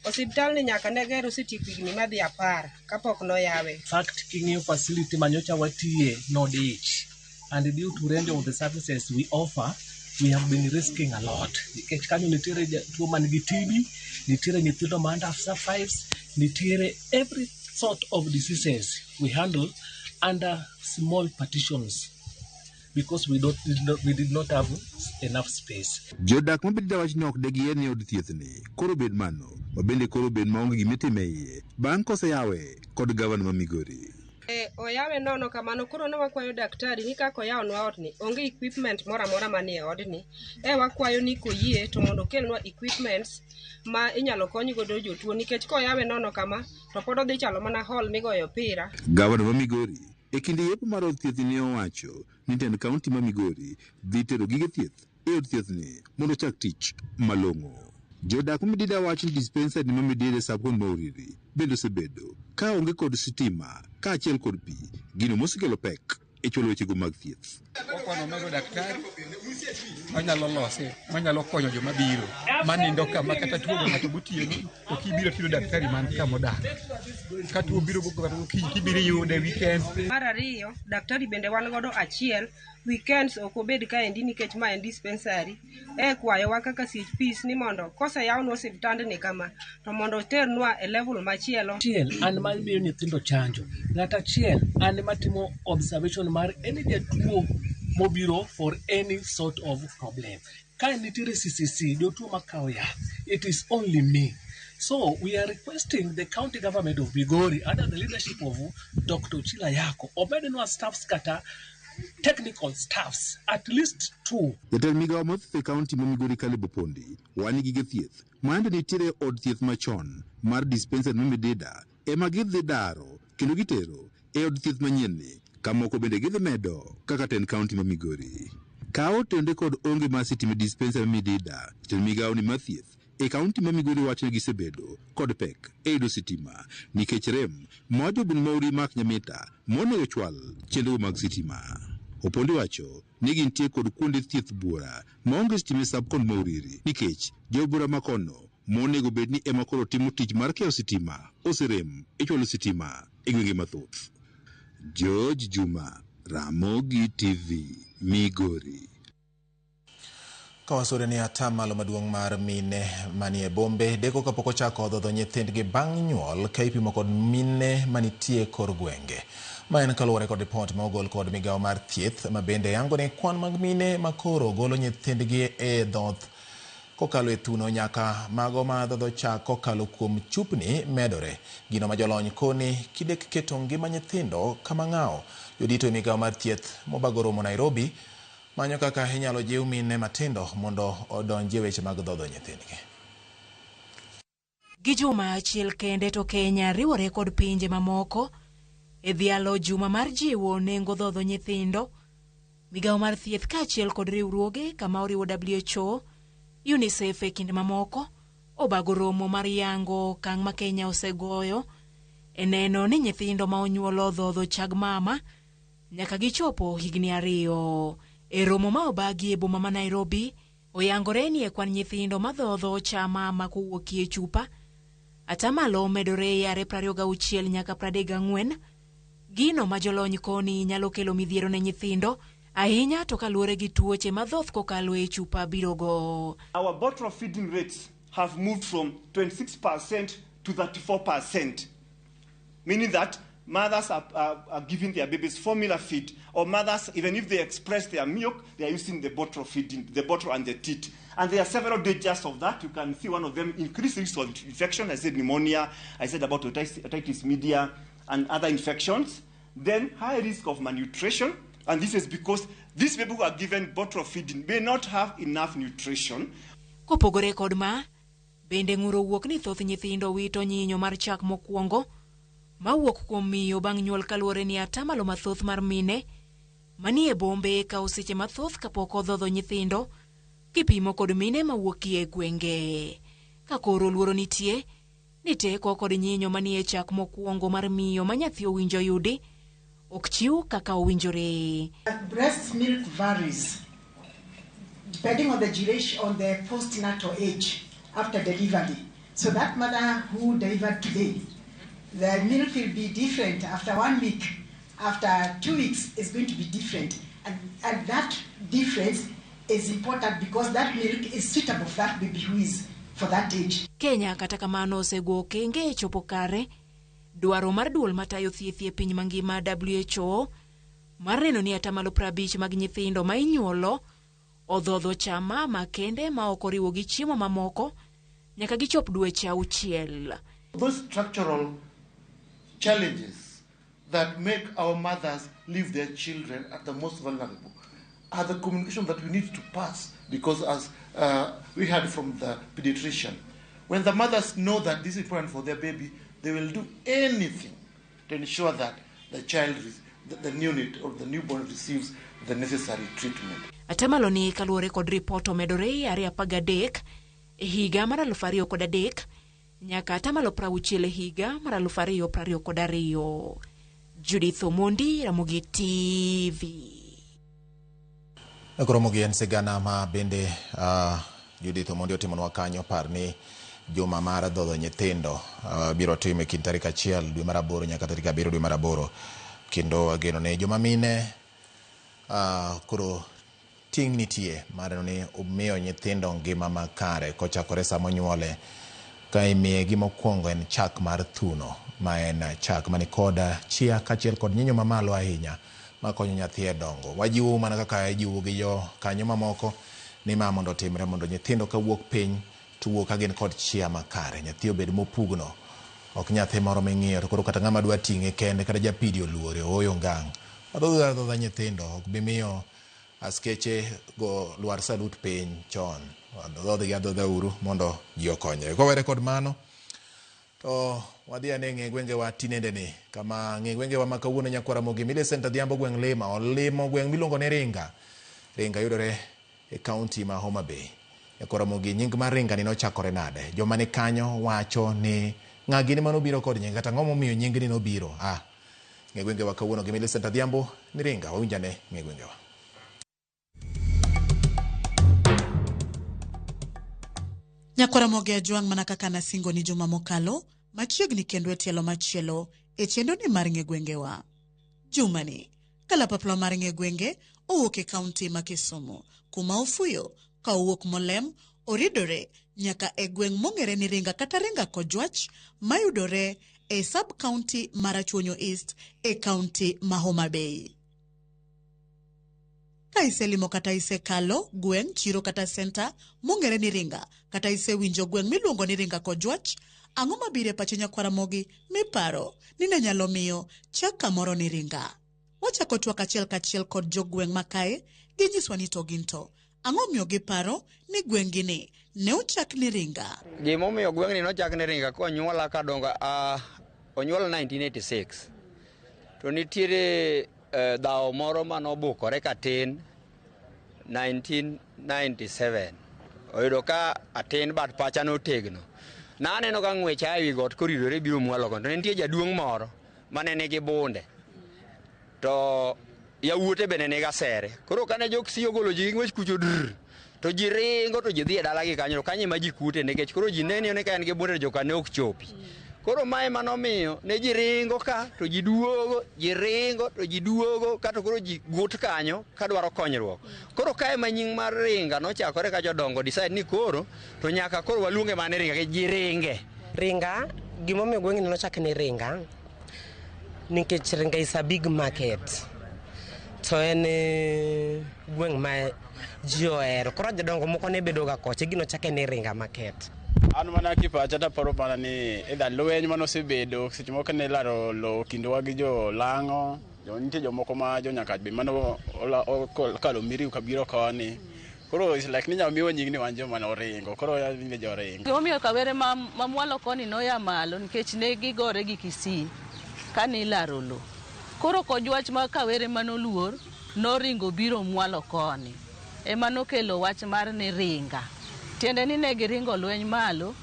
Osiptal ni nyaka ne ger osetieko higni madhi 10 kapok noyawe.
Fact king'iyo facility manyocha watiye nodich and due to range of the services we offer we have been risking a lot nikech kanyo nitiere jatuo man gi TB, nitiere nyithindo ma under 5s, nitiere every sort of diseases we handle under small partitions because we did not have enough space.
Jodak ma Midida wacho ni ok de giyier ni od thieth ni koro bed mano ma bende koro bed maonge gima itime iye bang' koseyawe kod gavana ma Migori.
Oyawe nono kamano koro ne wakwayo daktari ni kaka oyawnwa odni onge equipment moro amora manie odni. Wakwayo ni koyie to mondo okelnwa equipments ma inyalo kony godo jotuo nikech koyawe nono kama to pod odhi chalo mana hall migoyo opira.
Gavana ma Migori e kinde yepo mar od thieth ne owacho ni tend kaunti ma Migori dhi tero gige thieth e od thieth ni mondo ochak tich malong'o. Jodak ma Midida wacho ni dispensary ma Midida e sub-county ma Uriri bende osebedo ka onge kod sitima kaachiel kod pi, gino mosekelo pek e chwalo wechego mag thieth.
Wakwano medo daktari manyalo lose, manyalo konyo joma biro manindo kama kata tuo ng'ato gotieno to kibiro tiyudo daktari man kama odak. Ka tuo biro kata gokinyi tibiro iyude weekend.
Mar ariyo, daktari bende wan godo achiel, weekends ok obed kaendi nikech ma en dispensary. Kwayowa kaka CHPs ni mondo koseyawnwa osiptandni kama to mondo oternwa e level machielo.
Achiel an ma miyo nyithindo chanjo, ng'at achiel an matimo observation mar any jatuo mobiro for any sort of problem. Ka nitiere CCC, jotuo makawo yath, it is only me. So we are requesting the county government of Migori under the leadership of Dr. Ochilo Ayako omednwa staffs kata technical staffs at least 2.
Jatend migawo mar thieth e kaunti ma Migori Caleb Opondi wan gi gige thieth ma nitiere od thieth machon mar dispensary ma Midida ema gidhi daro kendo gitero e od thieth manyien ni kamoko bende gidhi medo kaka tend kaunti ma Migori. Ka otende kod onge mar sitima e dispensary ma Midida, jatend migawo ni mar thieth e kaunti ma Migori wacho ni gisebedo kod pek e yudo sitima nikech rem ma jobun ma Uri Mark Nyamita monego chwal chenro mag sitima. Opondi wacho ni gintie kod kuonde thieth buora maonge stima e sub-county ma Uriri nikech jobura makono monego bed ni ema koro timo tich mar keyo sitima oserem e chwalo sitima e gwenge mathoth. George Juma, Ramogi TV, Migori.
Ka wasore ni atamalo maduong' mar mine manie bombe deko kapok ochako dhodho nyithindgi bang' nyuol ka ipimo kod mine manitie kor gwenge. Ma en kaluwore kod ripot ma ogol kod migawo mar thieth ma bende yango ni kwan mag mine ma koro golo nyithindgi e dhoth kokalo e thuno nyaka mago ma dhodho chak kokalo kuom chupni medore. Gino ma jolony koni kidek keto ngima nyithindo kama ng'awo. Jodito e migawo mar thieth mobago romo Nairobi manyo kaka inyalo jiw mine matindo mondo odonji e weche mag dhodho nyithindgi.
Gi juma achiel kende to Kenya riwore kod pinje mamoko e dhialo juma mar jiwo nengo dhodho nyithindo. Migawo mar thieth kaachiel kod riwruoge kama oriwo WHO, UNICEF e kind mamoko obago romo mar yango okang' ma Kenya osegoyo e neno ni nyithindo ma onyuolo dhodho chag mama nyaka gichopo higni 2. E romo ma obagi e boma ma Nairobi, oyangore ni e kwan nyithindo madhodho cha mama kowuok e chupa, atamalo omedore yare 26 nyaka 34, gino ma jolony koni nyalo kelo midhiero ne nyithindo, ahinya to kaluwore gi tuoche madhoth kokalo e chupa birogo.
Our bottle feeding rates have moved from 26% to 34%, meaning that mothers are giving their babies formula feed, or mothers, even if they express their milk, they are using the bottle feeding, the bottle and the teat. And there are several dangers of that. You can see one of them, increased risk of infection. I said pneumonia, I said about otitis media and other infections. Then high risk of malnutrition. And this is because these people who are given bottle feeding may not have enough nutrition.
Kopogore kod ma, bende ng'uro wuok ni thoth nyithindo wito nyinyo mar chak mokwongo mawuok kuom miyo bang' nyuol kaluwore ni atamalo mathoth mar mine manie bombe kawo seche mathoth kapok odhodho nyithindo kipimo kod mine mawuok e gwenge. Ka koro luoro nitie ni teko kod nyinyo manie chak mokwongo mar miyo ma nyathi owinjo yudi ok chiw kaka owinjore.
Breast milk varies depending on the duration, on the postnatal age after delivery. So that mother who delivered today, the milk will be different after 1 week. After 2 weeks, it's going to be different. And that difference is important because that milk is suitable for that baby who is for that age.
Kenya kata kamano osego okenge e chopo kare dwaro mar duol matayo thieth e piny mangima WHO mar neno ni atamalo 50 mag nyithindo ma inyuolo odhodho cha mama kende ma ok oriwo gi chiemo mamoko nyaka gichop dweche 6.
Those structural challenges that make our mothers leave their children at the most vulnerable are the communication that we need to pass, because as we heard from the pediatrician, when the mothers know that this is important for their baby, they will do anything to ensure that the child, the neonate or the newborn receives the necessary treatment.
Atamalo ni kaluwore kod ripot omedore yare 13 e higa mar 2003 nyaka atamalo 60 e higa mar 2022. Judith Omondi, Ramogi TV.
Koro mogi en sigana ma bende Judith Omondi otimonwa kanyo. Par ni juma mar dhodho nyithindo biro time e kind tarik 1 dwe mar 8 nyaka tarik 7 dwe mar 8, kendo ageno ni joma mine koro ting' nitie mar neno ni omiyo nyithindo ngima makare kochakore sama onyuole. Ka imiye gimokwongo en chak mar thuno, ma en chak manikod chia kaachiel kod nyinyo mamalo ahinya makonyo nyathi e dongo. Wajiwo mana kaka ijiwo gi jo kanyo mamoko ni ma mondo otimre mondo nyithindo kawuok piny to wuok ka gin kod chia makare. Nyathi obed mopugno, ok nyathi moro ming'iyo to koro kata ng'ama dwa ting'e kende kata japidi oluore, ooyo ngang'. Wadhodho adhodha nyithindo ok bi miyo askeche go lwar salut piny chon. Wadhodhgi adhodha uru mondo ji okonyre. Kowere kod mano, to wadhi ane ng'e gwengewa tinendeni, kama ng'e gwengewa ma kawuono nyakwar Ramogi Millicent Adhiambo gweng' Lima olimo gweng' miluongo ni Ringa. Ringa yudore e kaunti ma Homa Bay. Nyakwar Ramogi, nying mar Ringa ni nochakore nade? Joma ni kanyo wacho ni ng'a gini manobiro kod nying, kata ang'o momiyo nyingni nobiro? Ng'e gwengewa kawuono gi Millicent Adhiambo ni Ringa wawinjane ng'e gwengewa.
Nyakwara Moge Ajwang' mana kaka nasingo ni juma mokalo, machiegni kendo e tielo machielo e chenro ni mar ng'e gwengewa. Jumani, kalapapla mar ng'e gwenge owuok e kaunti ma Kisumu, kuma ofuyo ka owuok Molem oridore nyaka e gweng' mong'ere ni Ringa kata Ringa Kojwach mayudore e sub county mar Rachuonyo East e kaunti ma Homa Bay. Ka iselimo kata isekalo gweng', chiro kata senta mong'ere ni Ringa kata isewinjo gweng' miluongo ni Ringa Kojwach, ang'o mabiro e pachi nyakwar Ramogi miparo ni ne nyalo miyo chak kamoro ni Ringa? Wachako twak achiel kachiel kod jogweng' ma kae ginyiswa ni to gin to ang'o miyo giparo ni gweng'gi ni ne ochak ni Ringa?
Gimomiyo gweng'ni nochak ni Ringa konyuola kadongo onyuola 1986 to nitiere dhawo moro manobukore katin 1997 oyudo ka atin but pacha notegno. Naneno ka ng'wech a ewi got koridore biro mwalo kono to ne nitie jaduong' moro mane nigi bunde to yawuote bende nigi asere. Koro kane jo Kisii ogolo ji gi ng'wech kucho drr, to ji ringo to ji dhi e dalagi kanyo to kanyo ema ji kute nikech koro ji neni ni ka en gi bunde to joka ne ok chopi. Koro mae emanomiyo ne ji ringo ka to ji duogo, ji ringo to ji duogo kato koro ji gut kanyo kadwaro konyruok. Koro kae ema nying mar Ringa nochakore ka jodongo decide ni koro to nyaka koro waluonge mana ni Ringa nikech ji ringe.
Ringa, gimomiyo gweng'ni nochak ni Ringa, nikech Ringa is a big market. To en gweng' ma ji ohero. Koro jodongo moko ne bedo ga kocha, gino chake ni Ringa market.
An mana kipacha taparo mana ni either lweny manosebedo seche moko ne ilaro lowo kindwa gi jo Lang'o, nitie jomoko ma jo Nyakach be mano okalo Miriu kabiro koni. Koro it's like ninyalo miwa nying ni wan joma noringo, koro ni joringo.
Gimomiyo Kawere ma mwalo koni noya malo nikech ne gigore gi Kisii kane ilaro lowo. Koro Kojwach ma Kawere manoluor noringo biro mwalo koni. Ema nokelo wach mar ni Ringa. Tiende ni ne giringo lweny malo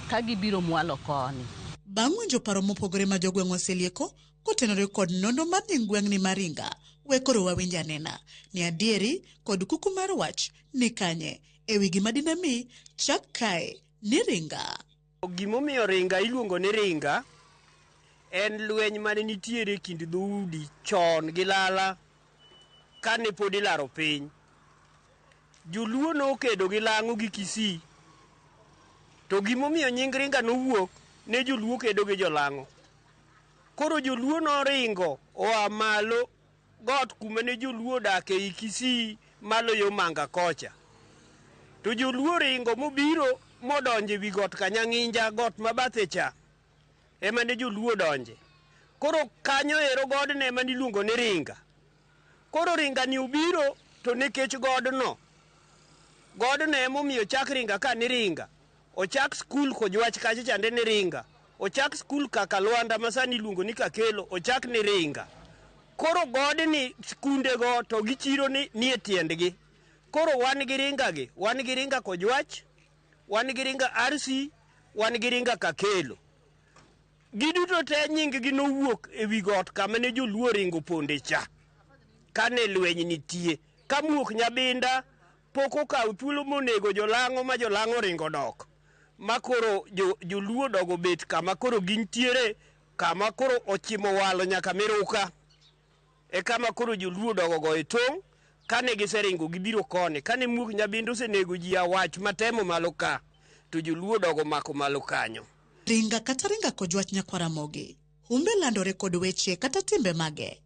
ka gibiro mwalo koni.
Bang' winjo paro mopogore ma jogweng' oselieko kotenore kod nonro mar nying gweng'ni mar Ringa, we koro wawinj anena ni adieri kod kuku mar wach ni kanye ewi gima dine mi chak kae ni Ringa.
Gimomiyo Ringa iluongo ni Ringa en lweny mane nitiere kind dhoudi chon gi lala kane pod ilaro piny. Joluo nokedo gi Lang'o gi Kisii. To gimomiyo nying Ringa nowuok ne Joluo kedo gi Jolang'o. Koro Joluo noringo oa malo got kuma ne Joluo odak ei Kisii malo yo Manga kocha. To Joluo ringo mobiro modonjo ewi got Kanyang'inja, got mabathe cha, ema ne Joluo odonje. Koro kanyo ero godno ema niluongo ni Ringa. Koro Ringa ni obiro to nikech godno. Godno emomiyo ochak Ringa ka ni Ringa. Ochak skul Kojwach kacha chande ni Ringa. Ochak skul kaka Lwanda ma sani iluongo ni Kakelo, ochak ni Ringa. Koro godni skundego to gi chiro ni nie tiendgi. Koro wan gi Ringa gi, wan gi Ringa Kojwach, wan gi Ringa RC, wan gi Ringa Kakelo. Giduto te nying gi nowuok ewi got kama ne Joluo oringo ponde cha. Kane lweny nitie. Ka muok Nyabinda pok okawo thuolo monego Jolang'o ma Jolang'o oringo dok. Ma koro Joluo odogo bet kama koro gintiere, kama koro ochimo walo nyaka Miruka. E kama koro Joluo odogo goyo tong', kane giseringo gibiro koni. Kane muok Nyabinda osenego ji awach matemo malo ka, to Joluo odogo mako malo kanyo.
Ringa kata Ringa Kojwach nyakwar Ramogi, humbe landore kod weche kata timbe mage.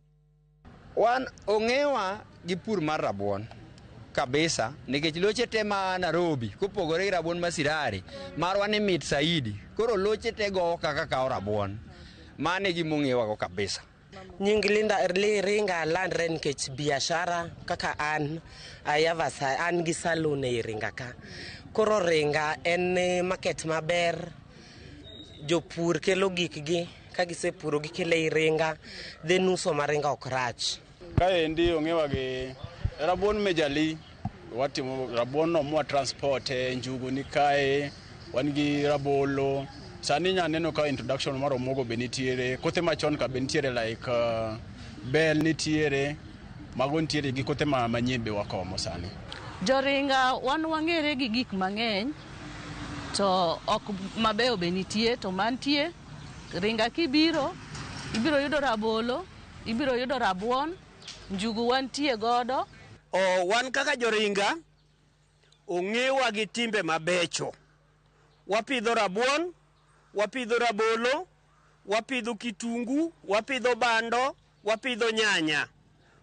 Wan ong'ewa gi pur mar rabuon kabisa nikech loche te ma Nairobi kopogore gi rabuon ma Sirari marwa ni mit saidi. Koro loche te gowo kaka kawo rabuon. Mano e gima ong'ewago kabisa.
Nying Ringa landre nikech biashara kaka an, I have a, an gi salon ei Ringa ka. Koro Ringa en market maber, jopur kelo gikgi, ka gisepuro gikelo ei Ringa, then uso mar Ringa ok rach.
Kaendi ong'ewa gi rabuon mejali, watimo rabuon no mwa transport, njugu ni kae, wan gi rabolo, Sani inya neno ka introduction mar omuogo be nitiere, kothe machon ka be nitiere like bel nitiere, mago nitiere gi kothe ma manyien be wakomo sani.
Joringa wan wang'ere gi gik mang'eny to ok mabeyo be nitie to mantie ringa kibiro ibiro yudo rabolo, ibiro yudo rabuon, njugu wantie godo.
O wan kaka joringa ong'ewa gi timbe mabecho. Wapidho rabuon, wapidho rabolo, wapidho kitungu, wapidho bando, wapidho nyanya.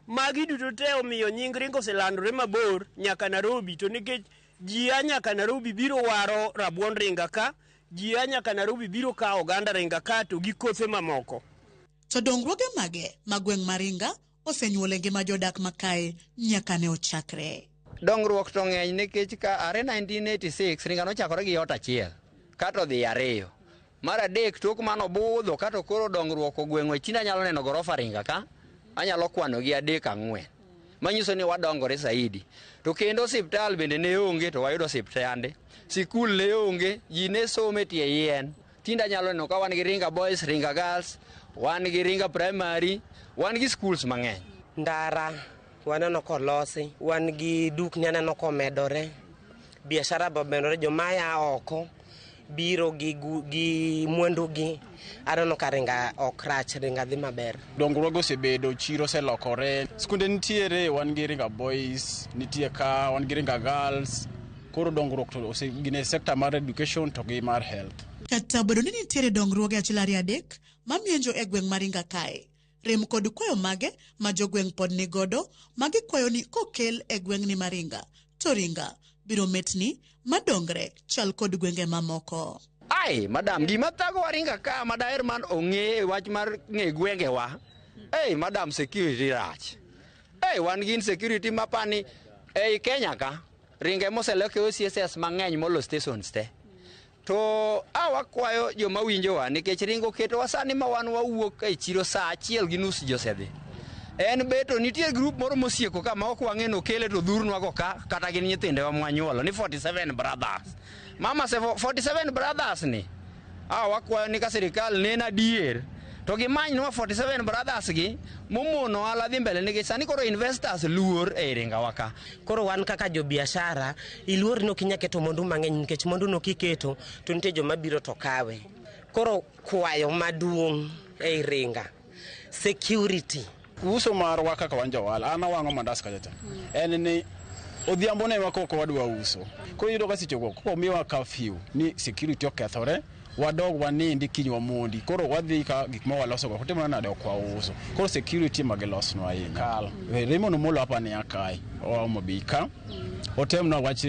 Magi duto te omiyo nying Ringa oselandore mabor nyaka Nairobi, to nikech ji a nyaka Nairobi biro waro rabuon Ringa ka, ji a nyaka Nairobi biro kawo oganda Ringa ka to gi kothe mamoko.
To dongruoge mage ma gweng' ma Ringa osenyuolo e ngima jodak makae nyaka ne ochakre?
Dongruok to ng'eny nikech ka are 1986 Ringa nochakore gi ot achiel kato dhi ariyo. Mar adek tok mano budho kato koro dongruok ogweng'wa tinde anyalo neno gorofa Ringa ka anyalo kwano gi 3 4. Manyiso ni wadongore saidi. To kendo osiptal bende ne onge to wayudo osiptande. Sikul ne onge, ji ne somo e tie yien. Tinde anyalo neno ka wan gi Ringa Boys, Ringa Girls, wan gi Ringa Primary, wan gi schools mang'eny.
Ndara waneno kolosi, wan gi dukni aneno komedore, biashara be omedore, joma ya oko biro gi mwandugi, aneno ka Ringa ok rach, Ringa dhi maber.
Dongruoge osebedo, chiro oselokore, skunde nitiere, wan gi Ringa Boys, nitie ka, wan gi Ringa Girls, koro dongruok to gine sector mar education to gi mar health.
Kata obedo ni nitiere dongruoge 1 2 3 mamienjo e gweng' ma Ringa kae, rem kod kwayo mage ma jogweng' pod ni godo magikwayo ni kokel e gweng'ni ma Ringa, to Ringa biro metni madongre chal kod gwenge mamoko.
Ai, madam, gima thagowa Ringa ka madaher man ong'e wach mar ng'e gwengewa. Ei, madam, security rach. Ei, wan gi insecurity mapani ei Kenya ka. Ringa emoseloke OCSS mang'eny molo stations te. To wakwayo joma winjowa nikech Ringa oketowa sani ma wan wawuok e chiro saa 1:30 ji osedhi. En beto nitie group moro mosieko ka ma ok wang'e ni okele to dhurnwago ka kata gin nyithindewa mwanyuolo ni 47 brothers. Mama se 47 brothers ni wakwayo ni ka sirikal neno adier to gimanynwa 47 brothers gi momono ohala dhi mbele nikech sani koro investors luor ei Ringawa ka.
Koro wan kaka jobiashara iluor ni ok inyal keto mwandu mang'eny nikech mwandu no kiketo to nitie joma biro to kawe. Koro kwayo maduong' ei Ringa, security.
Uso marwa kaka wan johala, an awang'o mandas kacha cha. En ni odhiambo ne ema koko wadwa uso. Koro iyudo ka seche go komiwa curfew ni security okethore, wadog wanindi kiny wamondi. Koro wadhi ka gik ma waloso go kotimo nade ok wauso. Koro security ema gilosnwa ahinya. Kal. Raymond Omolo hapa ni akae, oa Homa Bay ka. Otemnwa wach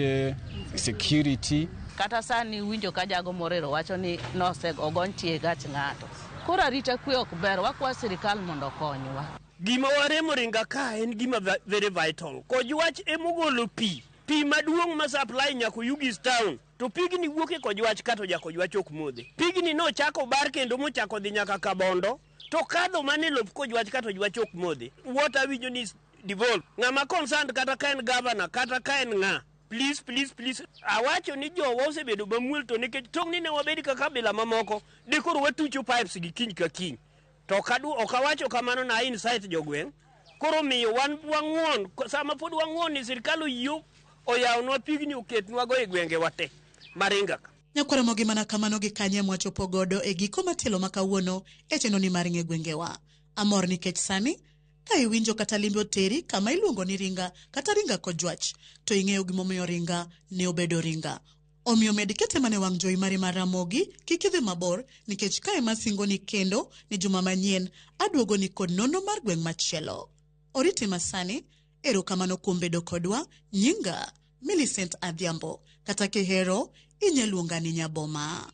security.
Kata sani winjo ka jago morero wacho ni nose ogony tie gach ng'ato. Koro arita kwe ok ber, wakwa sirikal mondo okonywa.
Gima waremo Ringa ka en gima very vital. Kojwach emogolo pi. Pi maduong' ma supply nyaka Oyugis town. To pigni wuok e Kojwach ka to ja Kojwach ok modhe. Pigni nochako bar kendo mochako dhi nyaka Kabondo. To kadho mane lop Kojwach ka to Jwach ok modhe. Water winjo ni devolve. Ng'ama concerned kata ka en governor kata ka en ng'a. Please, please, please. Awacho ni jowa osebedo mamuol to nikech tong' ni ne wabed kaka kabila mamoko, de koro watucho pipes gi kiny ka kiny. To ok awacho kamano na insight jogweng'. Koro miyo wan wang'uon, sama pod wang'uon ni sirikal oyie oyawnwa pigni oketnwa go e gwengewa te ma Ringa ka.
Nyakwar Ramogi mana kamano gi kanye mwachopo godo e giko matielo ma kawuono e chenro ni mar ng'e gwengewa. Amor nikech sani ka iwinjo kata limbe oteri kama iluongo ni Ringa kata Ringa Kojwach to ing'eyo gimomiyo Ringa ne obedo Ringa. Omiyo med kete mane wang' jowi mari mar Ramogi kik idhi mabor nikech kae masingo ni kendo ni juma manyien aduogo ni kod nonro mar gweng' machielo. Oriti masani, erokamano kuom bedo kodwa, nyinga Millicent Adhiambo, kata kihero inyalo luonga ni Nyaboma.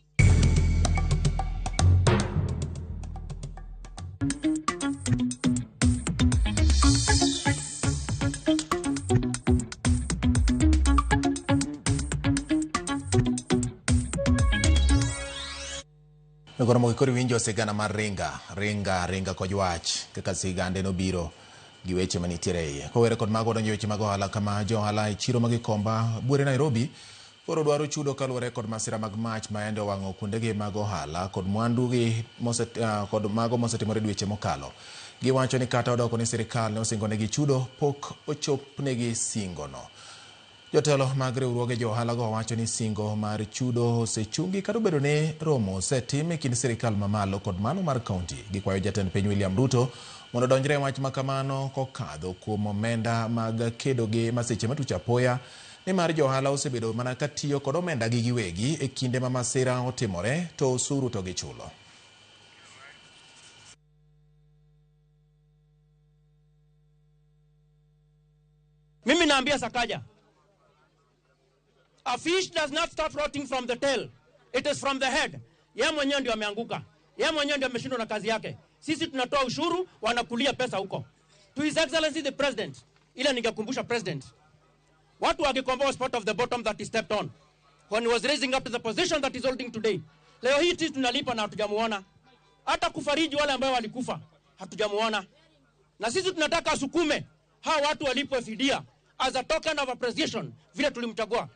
Ramogi koro iwinjo sigana mar Ringa, Ringa, Ringa Kojwach kaka sigande nobiro gi weche manitiere iye. Kowere kod mago wadonjo e weche mag ohala kama jo ohala e chiro ma Gikomba buore Nairobi Koro dwaro chudo kaluwore kod masira mag mach ma ende owang'o kuondegi mag ohala kod mwandugi kod mago mosetimore dweche mokalo. Giwacho ni kata odoko ni sirikal ne osingonegi chudo, pok ochopnegi singono. Jotelo mag riwruoge jo ohalago wacho ni singo mar chudo osechungi kata obedo ni romo osetim e kind sirikal mamalo kod mano mar kaunti. Gikwayo jatend piny William Ruto mondo odonjre e wach makamano kokadho kuom omenda mag kedo gi masiche matuch apoya, nimar jo ohala osebedo mana ka tiyo kod omenda gi giwegi e kinde ma masira otimore to osuru to gichulo.
Mimi naambia Sakaja, a fish does not start rotting from the tail, it is from the head. Yeye mwenyewe ndio ameanguka, yeye mwenyewe ndio ameshindwa na kazi yake. Sisi tunatoa ushuru, wanakulia pesa huko. To His Excellency the President, ila ningekumbusha President, watu wa Gikomba was part of the bottom that he stepped on when he was raising up to the position that he's holding today. Leo hii sisi tunalipa na hatujamuona. Hata kufariji wale ambao walikufa hatujamuona. Na sisi tunataka asukume hawa watu walipwe fidia as a token of appreciation vile tulimchagua.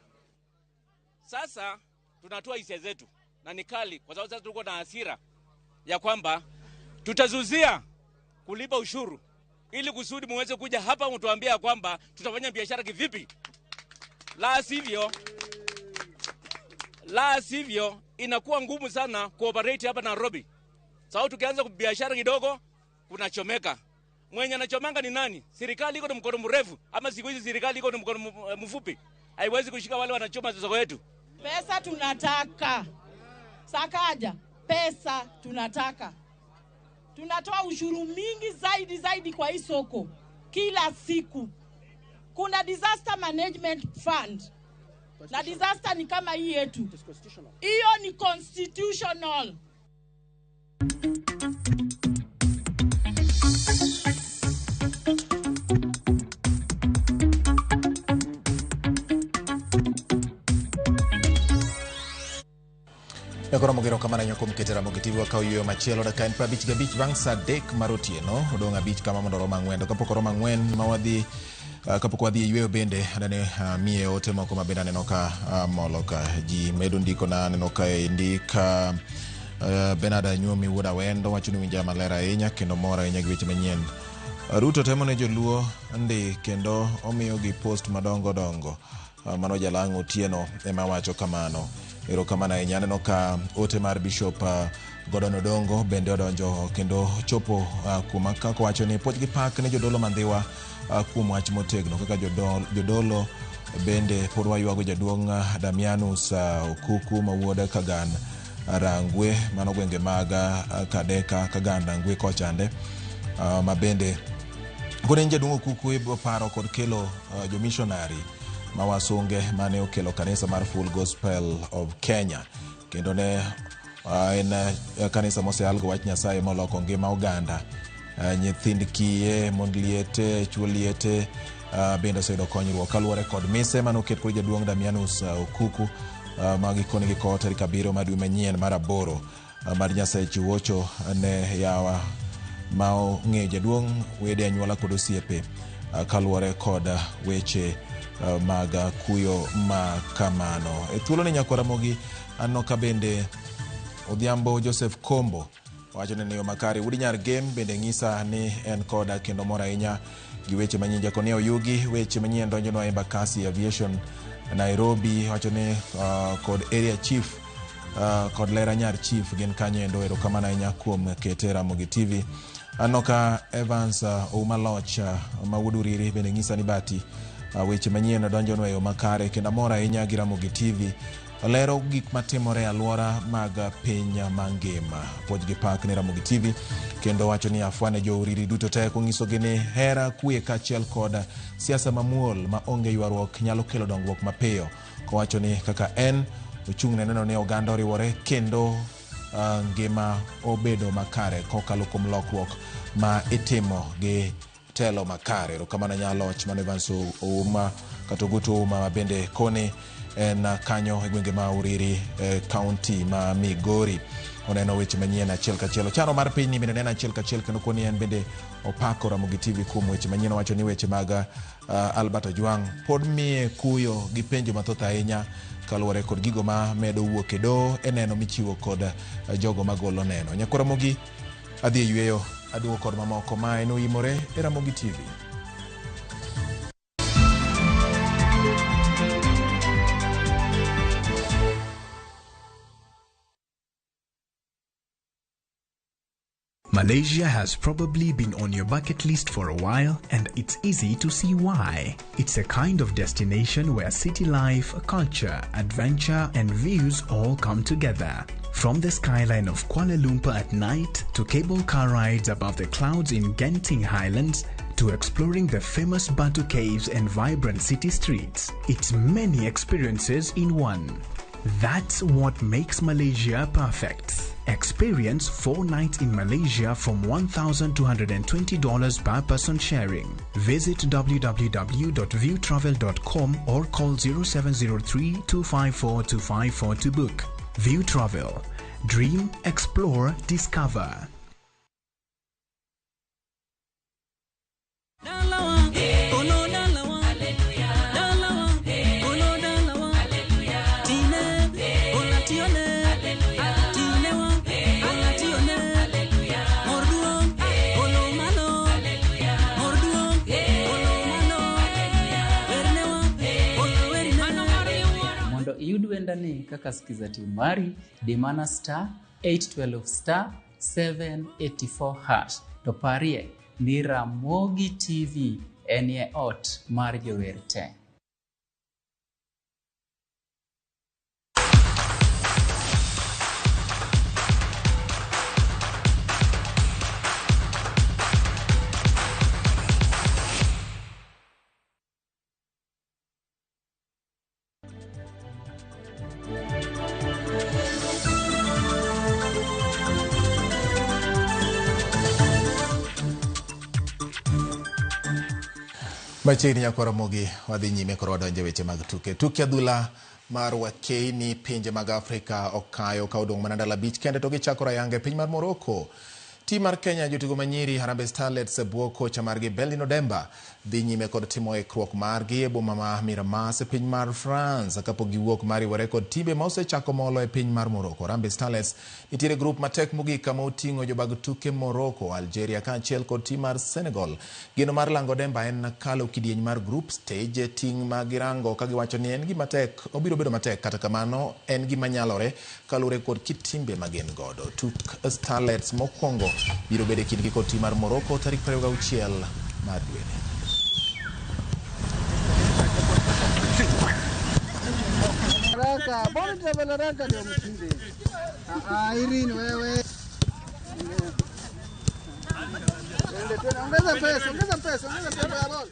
Sasa tunatoa hisia zetu na ni kali kwa sababu sasa tuko na hasira ya kwamba tutazuzia kulipa ushuru ili kusudi muweze kuja hapa mtuambie kwamba tutafanya biashara kivipi. La sivyo inakuwa ngumu sana kuoperate hapa Nairobi. Sababu tukianza biashara kidogo kunachomeka. Mwenye anachomanga ni nani? Serikali iko na mkono mrefu ama siku hizi serikali iko na mkono mfupi? Haiwezi kushika wale wanachoma soko yetu.
Pesa tunataka. Sakaja, pesa tunataka. Tunatoa ushuru mingi zaidi zaidi kwa hii soko kila siku. Kuna disaster management fund. Na disaster ni kama hii yetu. Hiyo ni constitutional.
Koro mogero kamano nyoko mkete Ramogi TV wakawo yueyo machielo dakika en 55 bang' saa 3 mar otieno odong' 5 kama mondo orom 4 to kapok oromo 4 ma wadhi kapok wadhi e yueyo bende anene miye ote moko ma bende aneno ka molo ka ji medo ndiko na aneno ka indika Bernard Anyuomi wuod Awendo wacho ni winja maler ahinya kendo mor ahinya gi weche manyien. Ruto temo ne joluo ndi kendo omiyogi post madongo dongo. Mano Jalang' Otieno ema wacho kamano. Erokamano ahinya. Aneno ka ote mar Bishop Gordon Odongo bende odonjo kendo chopo kuma kaka wacho ni puoch gi pak ne jodolo mandhiwa kuom wach motegno kaka jodolo bende pod waywago jaduong' Damianus Okuku ma wuod Kagan Rangwe mano gwenge mag Kadeka Kagan Rangwe kochande ma bende koro en jaduong' Okuku ibiro paro kod kelo jomishonari ma wasunge mane okelo kanisa mar Full Gospel of Kenya kendo ne en kanisa mosealgo wach Nyasaye moloko ngima oganda. Nyithind kiye, mond liete, chuo liete bende oseyudo konyruok kaluwore kod mise mane oket kod jaduong' Damianus Okuku ma gikone gikowo tarik 7 mar dwe manyien mar 8 mar Nyasaye chiwocho ne yawa ma ong'eyo jaduong' wede anyuola kod osiepe kaluwore kod weche mag kuyo ma kamano. E thuolo ni nyakwa Ramogi aneno ka bende Odhiambo Joseph Kombo wacho ni yo makare. Wuod Nyar Gem bende ng'isa ni en koda kendo mor ahinya gi weche manyien. Jakonia Oyugi weche manyien donjonwa Embakasi Aviation Nairobi wacho ni kod area chief kod Lera Nyar chief gin kanyo endo. Erokamano ahinya kuom kete Ramogi TV. Aneno ka Evans Ouma Loch ma wuod Uriri bende ng'isa ni bati weche manyien donjonwa e yo makare kendo amor ahinya gi Ramogi TV lero gik matimore e alwora mag piny mangima. Puoch gi pak ne Ramogi TV kendo wacho ni afwane jo Uriri duto te konyisogi ni hera, kwe kaachiel kod siasa mamuol ma onge ywaruok nyalo kelo dongruok mapiyo. Kowacho ni kaka en ochung' ne neno ni oganda oriwore kendo ngima obedo makare kokalo kuom lokruok ma itimo gi telo makare. Erokamano Nyaloch mano Evans Ouma kata Ogutu Ouma ma bende koni en kanyo e gwenge ma Uriri, county ma Migori. Oneno weche manyien achiel kachiel. Ocharo mar pinyni bende neno achiel kachiel kendo koni en bende opako Ramogi TV kuom weche manyien. Owacho ni weche mag Albert Ojwang' pod miye kuyo gi penjo mathoth ahinya kaluwore kod gigo ma medo wuok e doho e neno michiwo kod jogo magolo neno. Nyakwar Ramogi adhi e yueyo aduogo kod mamoko ma en oimore e Ramogi TV.
Malaysia has probably been on your bucket list for a while, and it's easy to see why. It's a kind of destination where city life, culture, adventure, and views all come together. From the skyline of Kuala Lumpur at night to cable car rides above the clouds in Genting Highlands to exploring the famous Batu Caves and vibrant city streets, it's many experiences in one. That's what makes Malaysia perfect. Experience 4 nights in Malaysia from $1,220 per person sharing. Visit www.viewtravel.com or call 0703 254 254 to book. View Travel. Dream, explore, discover.
Mondo iyud wendani kaka skiza tune mari, di mana star 812 star 784 hash. To parie ni Ramogi TV enie ot mar jower te.
Machiegni nyakwar Ramogi, wadhi nyime koro wadonjo e weche mag tuke. Tuke adhula mar wakeini pinje mag Afrika okayo ka odong' mana ndalo 5 kende to gichako rayanga e piny mar Morocco. Tim mar Kenya jotugo manyiri Harambee Starlets e bwo kocha margi Beldin Odemba dhi nyime kod timo ikruok margi e boma ma Miramas e piny mar France kapok giwuok mar riwore kod timbe ma osechako molo e piny mar Morocco. Harambee Starlets nitiere grup matek mogik kama oting'o jobag tuke Morocco, Algeria kaachiel kod tim mar Senegal. Geno mar lango Odemba en kalo kidieny mar group stage, ting' ma girango ka giwacho ni en gima tek, obiro bedo matek, kata kamano en gima nyalore kaluwore kod kit timbe ma gin godo. Tuk Starlets mokwongo biro bedo e kindgi kod tim mar Morocco tarik 26 mar dweni.
Haraka, bora travel haraka ndio mshinde. Ah, Irene wewe. Twende tena, ongeza pesa, ongeza pesa, ongeza pesa ya ball.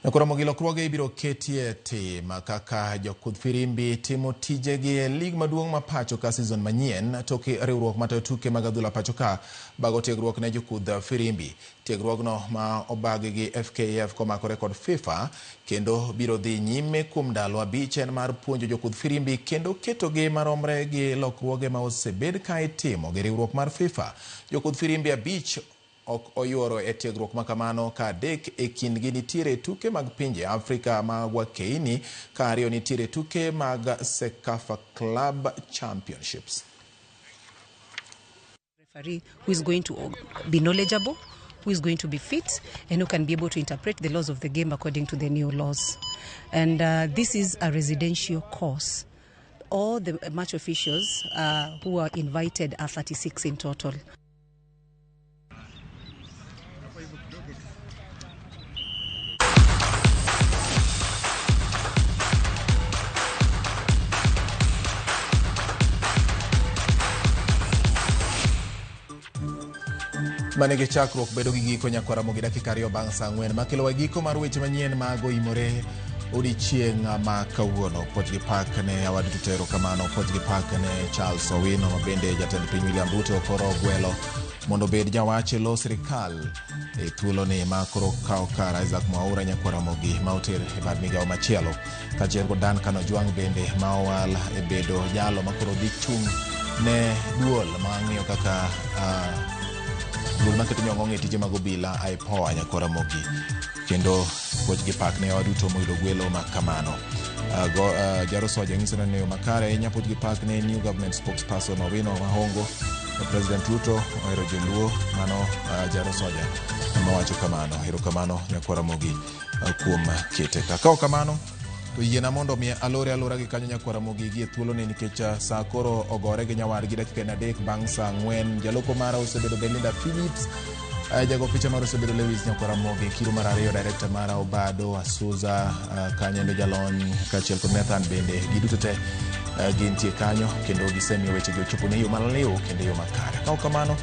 Koro Ramogi lokruoge ibiro ketie tim kaka jokudh firimbi timo tijegi e lig maduong' ma pacho ka season manyien tok riwruok matayo tuke mag adhula pacho ka bago tiegruok ne jokudh firimbi. Tiegruogno ma obag gi FKF komakore kod FIFA kendo biro dhi nyime kuom ndalo 5 en mar puonjo jokudh firimbi kendo ketogi maromre gi lokruoge ma osebed ka itimo gi riwruok mar FIFA. Jokudh firimbi 5 ok oyuoro e tiegruok ma kamano ka 3 e kindgi nitiere tuke mag pinje Afrika mag wakeini ka 2 nitiere tuke mag CECAFA Club Championships.
Referee who is going to be knowledgeable, who is going to be fit, and who can be able to interpret the laws of the game according to the new laws. And this is a residential course. All the match officials who are invited are 36 in total.
Manigi chakruok bedo gi giko nyakwar Ramogi dakika 2 bang' saa 4 makelo wa giko mar weche manyien mag oimore odiechieng' ma kawuono. Puoch gi pak ne awadu duto, erokamano. Puoch gi pak ne Charles Owino ma bende jatend piny William Ruto koro ogwelo mondo obed jawach e lo sirikal e thuoloni ma koro kawo kar Isaac Mwaura nyakwar Ramogi ma oter e bad migawo machielo. Kaachiel kod Duncan Ojwang' bende ma owal e bedo jalo ma koro dhi chung' ne duol ma ng'iyo kaka duol maketo nyong'ong e tije mag obila IPOA nyakwar Ramogi kendo puoch gi pak ne waduto moyudo gwelo ma kamano. Jaro Soja nyiso ni yo makare ahinya puoch gi pak ne new government spokesperson Owino Mahongo. President Ruto ohero joluo mano Jaro Soja ema wacho kamano. Erokamano nyakwar Ramogi kuom kete ka. Ka ok kamano to yiena mondo mi alore alora gi kanyo nyakwar Ramogi gi e thuoloni nikech saa koro ogore gi nyawargi dakika en 3 bang' saa 4. Jaloko mara osebedo Belinda Phillips. Jago picha mara osebedo Lewis nyakwar Ramogi. Kiro mar 2 director mara Obado Asuza kanyo endo jalony kaachiel kod Nathan bende giduto te gintie kanyo kendo gisemiyo wechegi ochopo ne yo maliw kendo yo makare. Ka ok kamano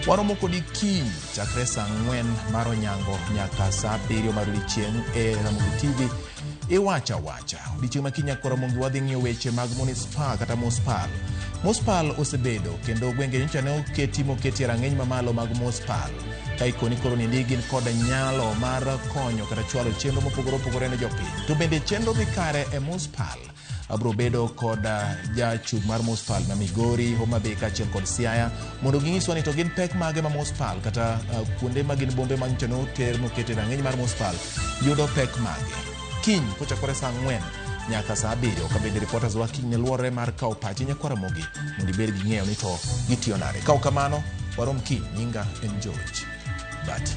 waromo kodi kiny chakre saa 4 mar onyango nyaka saa 7 mar odiechieng' e Ramogi TV. Iwacha wacha odiechieng' ma kiny nyakwar Ramogi wadhi ng'iyo weche mag municipal kata muspal. Muspal osebedo kendo gwenge nyocha ne oketi moketi e rang'iny mamalo mag muspal ka ikoni koro niendi gin kod nyalo mar konyo kata chwalo chenro mopogore opogore ne jopiny. To bende chenro dhi kare e muspal. Abro bedo kod jachung' mar muspal ma Migori, Homa Bay kaachiel kod Siaya mondo ginyiswa ni to gin pek mage ma muspal kata kuonde ma gin bombe ma nyocha ne oter moket e rang'iny mar muspal yudo pek mage. Kiny kochakore saa 4 nyaka saa 7 ka bende reporters wa kiny ne luorre mar kawo pachi nyakwar Ramogi mondo ibed gi ng'eyo ni to gitiyo nade. Ka ok kamano warom kiny. Nyinga en George Bati.